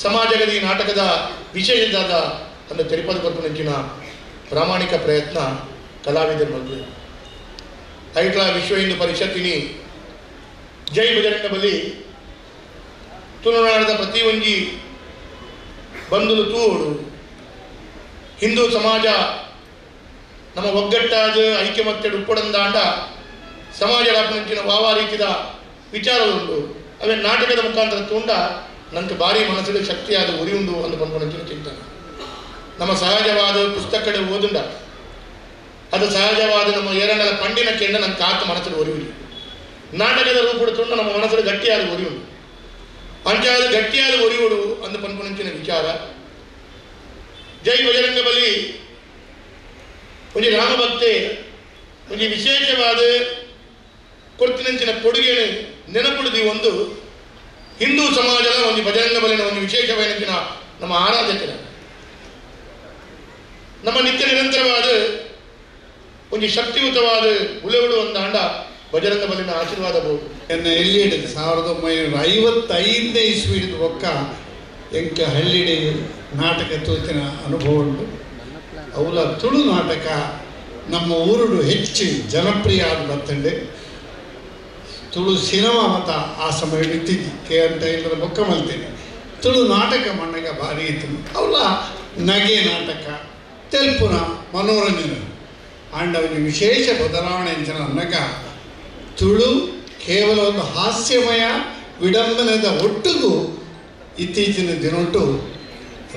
Speaker 14: ಸಮಾಜಗದಿ ನಾಟಕದ ವಿಶೇಷದಾದ ಅನ್ನು ತೆರಿಪದ ಕೊರ್ಪುನಂಚಿನ ಪ್ರಾಮಾಣಿಕ ಪ್ರಯತ್ನ ಕಲಾವಿದರು ಮಲ್ಪು. ಐಟ್ಲ ವಿಶ್ವ ಹಿಂದೂ ಪರಿಷತ್ತಿನಿ ಜೈ ಬಜರಂಗ ಬಲಿ ತುಳುನಾಡದ ಪ್ರತಿಯೊಂಜಿ ಬಂದುಲು ತೂಡು ಹಿಂದೂ ಸಮಾಜ ನಮ್ಮ ಒಗ್ಗಟ್ಟಾದ ಐಕ್ಯಮತ್ಯಡು ಉಪ್ಪಡಂದಾಂಡ ಸಮಾಜ ನಂಚಿನ ವಾವಾ ರೀತಿಯ ವಿಚಾರವುಂಡು. ಅವೇ ನಾಟಕದ ಮುಖಾಂತರ ತೂಂಡ ನಂಗೆ ಭಾರಿ ಮನಸ್ಸಿಗೆ ಶಕ್ತಿಯಾದ ಉರಿಯುಂಡು ಅಂದು ಪನ್ಪುನಂಚಿನ ಚಿಂತನೆ. ನಮ್ಮ ಸಹಜವಾದ ಪುಸ್ತಕಡೆ ಓದುಂಡ ಅದು ಸಹಜವಾದ ನಮ್ಮ ಏರಣ್ಣದ ಪಂಡಿನ ಕೆಂಡ ನಂಗೆ ಆತ ಮನಸ್ಸಿಗೆ ಒರಿಯುಂಡು. ನಾಟಕದ ರೂಪುಡು ತುಂಡ ನಮ್ಮ ಮನಸ್ಸಿಗೆ ಗಟ್ಟಿಯಾದ ಒರಿಯುಂಡು. ಅಂಚಾದ ಗಟ್ಟಿಯಾದ ಒರಿಯೋಡು ಅಂದು ಪನ್ಪುನಂಚಿನ ವಿಚಾರ. ಜೈ ಬಜರಂಗ ಬಲಿ ಒಂಜಿ ರಾಮಭಕ್ತೆ ಒಂಜಿ ವಿಶೇಷವಾದ ಕೊಡ್ತಿನಂಚಿನ ಕೊಡುಗೆಯನ್ನು ನೆನಪುಡುದಿ ಒಂದು ಹಿಂದೂ ಸಮಾಜದ ಒಂದು ಬಜರಂಗ ಬಲಿನ ಒಂದು ವಿಶೇಷವಾದ ನಮ್ಮ ಆರಾಧಕರ ನಮ್ಮ ನಿತ್ಯ ನಿರಂತರವಾದ ಒಂದು ಶಕ್ತಿಯುತವಾದ ಉಲೆಗಳು ಒಂದು ಅಂಡ ಬಜರಂಗ ಬಲಿನ ಆಶೀರ್ವಾದ ಬಹುದು.
Speaker 15: ಎನ್ನ ಎಲ್ಲಿ ಹಿಡಿದು 1955ನೇ ಇಸ್ವಿ ಹಿಡಿದು ಒಕ್ಕ ಎಂಕ ಹಳ್ಳಿಡಿ ನಾಟಕ ತೂತಿನ ಅನುಭವ ಉಂಟು. ಅವಲ ತುಳು ನಾಟಕ ನಮ್ಮ ಊರುಡು ಹೆಚ್ಚು ಜನಪ್ರಿಯ ಆದ ಬತ್ತಂಡೆ. ತುಳು ಸಿನಿಮಾ ಮತ ಆ ಸಮಯ ಇತ್ತಿದ್ದಿ ಕೆ ಅಂತ ಇಲ್ಲದ ಬೊಕ್ಕ ಮಲ್ತೇನೆ. ತುಳು ನಾಟಕ ಮಣ್ಣಗ ಭಾರಿ ಇತ್ತು. ಅವಲ ನಗೆ ನಾಟಕ ತೆಲ್ಪುನ ಮನೋರಂಜನೆ ಆಂಡವನ ವಿಶೇಷ ಬದಲಾವಣೆ ಅಂಚನ ಅನ್ನಗ ತುಳು ಕೇವಲ ಒಂದು ಹಾಸ್ಯಮಯ ವಿಡಂಬನದ ಒಟ್ಟಿಗೂ ಇತ್ತೀಚಿನ ದಿನೊಟ್ಟು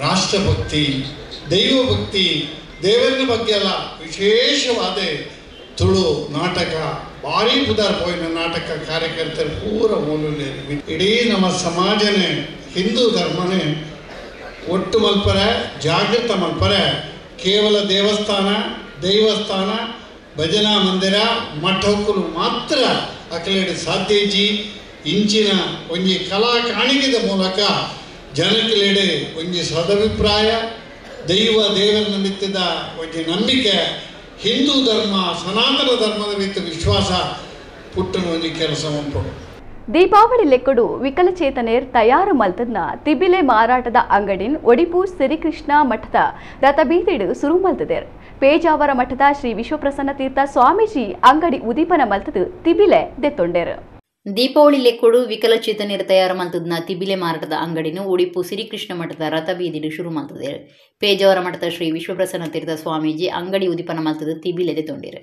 Speaker 15: ರಾಷ್ಟ್ರಭಕ್ತಿ, ದೈವಭಕ್ತಿ, ದೇವರ ಬಗ್ಗೆ ಎಲ್ಲ ವಿಶೇಷವಾದ ತುಳು ನಾಟಕ ಭಾರಿ ಪುದಾರ್ ಪೋಯಿನ ನಾಟಕ ಕಾರ್ಯಕರ್ತರು ಪೂರ ಮೂಲ ಇಡೀ ನಮ್ಮ ಸಮಾಜನೇ ಹಿಂದೂ ಧರ್ಮನೇ ಒಟ್ಟು ಮಲ್ಪರೆ ಜಾಗೃತ ಮಲ್ಪರೆ ಕೇವಲ ದೇವಸ್ಥಾನ ದೈವಸ್ಥಾನ ಭಜನಾ ಮಂದಿರ ಮಠಕ್ಕೂ ಮಾತ್ರ ಅಕಲೇಡು ಸಾಧ್ಯಜಿ ಇಂಚಿನ ಒಂಜಿ ಕಲಾ ಕಾಣಿಕೆದ ಮೂಲಕ ಜನಕಲೆಡೆ ಒಂಜಿ ಸದಭಿಪ್ರಾಯ ದೈವ ದೇವರ ನಿಮಿತ್ತದ ಒಂಜಿ ನಂಬಿಕೆ ಹಿಂದೂ ಧರ್ಮ ಸನಾತನ ಧರ್ಮದ ಮಿತ್ತ ವಿಶ್ವಾಸ ಪುಟ್ಟನ ಒಂಜಿ ಕೆಲಸ ಉಂಟು.
Speaker 1: ದೀಪಾವಳಿ ಲೆಕ್ಕಡು ವಿಕಲಚೇತನೇರ್ ತಯಾರು ಮಲ್ತದ್ನ ತಿಬಿಲೆ ಮಾರಾಟದ ಅಂಗಡಿನ್ ಒಡಿಪು ಶ್ರೀಕೃಷ್ಣ ಮಠದ ರಥಬೀದಿಡು ಸುರು ಮಲ್ತದೇರ್. ಪೇಜಾವರ ಮಠದ ಶ್ರೀ ವಿಶ್ವಪ್ರಸನ್ನ ತೀರ್ಥ ಸ್ವಾಮೀಜಿ ಅಂಗಡಿ ಉದೀಪನ ಮಲ್ತದು ತಿಬಿಲೆ ದೆತ್ತೊಂಡೇರು.
Speaker 2: ದೀಪಾವಳಿ ಲೆಕ್ಕಡು ವಿಕಲಚೇತನೇರ್ ತಯಾರು ಮಲ್ತದ್ನ ತಿಬಿಲೆ ಮಾರಾಟದ ಅಂಗಡಿನ ಒಡಿಪು ಶ್ರೀಕೃಷ್ಣ ಮಠದ ರಥಬೀದಿಡು ಶುರು ಮಲ್ತದೇರು. ಪೇಜಾವರ ಮಠದ ಶ್ರೀ ವಿಶ್ವಪ್ರಸನ್ನ ತೀರ್ಥ ಸ್ವಾಮೀಜಿ ಅಂಗಡಿ ಉದೀಪನ ಮಲ್ತದು ತಿಬಿಲೆ ದೆತ್ತೊಂಡೇರು.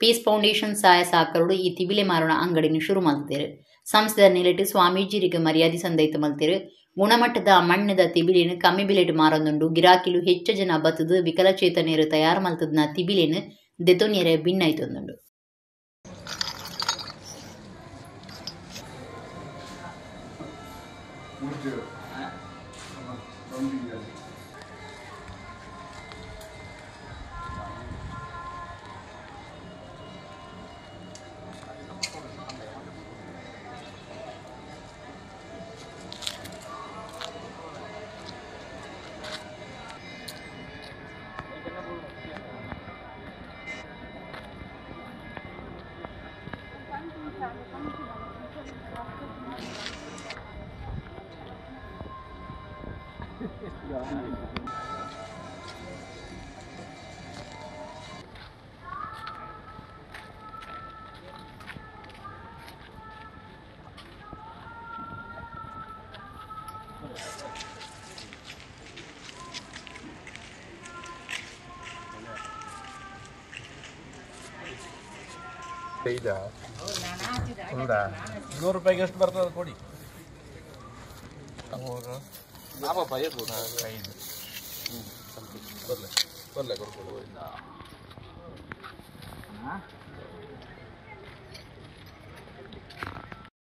Speaker 2: ಪೀಸ್ ಫೌಂಡೇಶನ್ ಸಹಾಯ ಸಹಕರುಡು ಈ ತಿಬಿಲೆ ಮಾರೋಣ ಅಂಗಡಿನ ಶುರು ಮಲ್ತದೇರು. ಸಂಸ್ಥೆದ ನೆಲೆಟು ಸ್ವಾಮೀಜಿರಿಗೆ ಮರ್ಯಾದೆ ಸಂದೈತ ಮಲ್ತೇರು. ಗುಣಮಟ್ಟದ ಮಣ್ಣದ ತಿಬಿಲೇನು ಕಮ್ಮಿ ಬಿಲೆಟ್ ಮಾರೊಂದುಂಡು. ಗಿರಾಕಿಲು ಹೆಚ್ಚು ಜನ ಬತ್ತದು ವಿಕಲಚೇತನೇರು ತಯಾರು ಮಲ್ತದ್ನ ತಿಬಿಲೇನು ದೆತೊನ್ಯರೆ ಭಿನ್ನಾಯ್ತೊಂದುಂಡು.
Speaker 16: ನೂರು ರೂಪಾಯಿಗೆ ಎಷ್ಟು ಬರ್ತದೆ ಕೊಡಿ.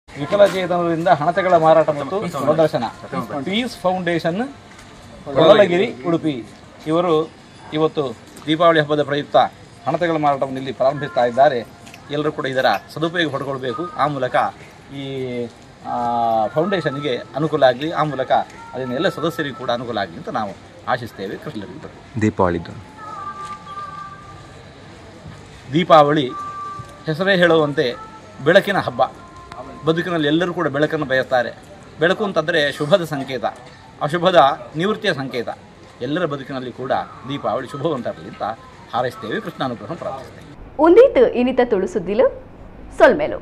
Speaker 17: ವಿಕಲಚೇತನರಿಂದ ಹಣತೆಗಳ ಮಾರಾಟ ಮತ್ತು ಪ್ರದರ್ಶನ ಪೀಸ್ ಫೌಂಡೇಶನ್ ಕೊಳಲಗಿರಿ ಉಡುಪಿ ಇವರು ಇವತ್ತು ದೀಪಾವಳಿ ಹಬ್ಬದ ಪ್ರಯುಕ್ತ ಹಣತೆಗಳ ಮಾರಾಟವನ್ನು ಇಲ್ಲಿ ಪ್ರಾರಂಭಿಸ್ತಾ ಇದ್ದಾರೆ. ಎಲ್ಲರೂ ಕೂಡ ಇದರ ಸದುಪಯೋಗ ಪಡ್ಕೊಳ್ಬೇಕು. ಆ ಮೂಲಕ ಈ ಫೌಂಡೇಶನ್ಗೆ ಅನುಕೂಲ ಆಗಲಿ, ಆ ಮೂಲಕ ಅದನ್ನ ಎಲ್ಲ ಸದಸ್ಯರಿಗೂ ಕೂಡ ಅನುಕೂಲ ಆಗಲಿ ಅಂತ ನಾವು ಆಶಿಸ್ತೇವೆ. ಕೃಷ್ಣರಿಗೆ ದೀಪಾವಳಿ ಹೆಸರೇ ಹೇಳುವಂತೆ ಬೆಳಕಿನ ಹಬ್ಬ. ಬದುಕಿನಲ್ಲಿ ಎಲ್ಲರೂ ಕೂಡ ಬೆಳಕನ್ನು ಬಯಸ್ತಾರೆ. ಬೆಳಕು ಅಂತಂದರೆ ಶುಭದ ಸಂಕೇತ, ಅಶುಭದ ನಿವೃತ್ತಿಯ ಸಂಕೇತ. ಎಲ್ಲರ ಬದುಕಿನಲ್ಲಿ ಕೂಡ ದೀಪಾವಳಿ ಶುಭವಂತಾಗಲಿ ಅಂತ ಹಾರೈಸ್ತೇವೆ. ಕೃಷ್ಣಾನುಗ್ರಹ ಪ್ರಾರ್ಥಿಸ್ತೇವೆ.
Speaker 1: ಉಂದೀತು ಇನಿತ ತುಳುಸುದ್ದಿಲು ಸೊಲ್ಮೆಲು.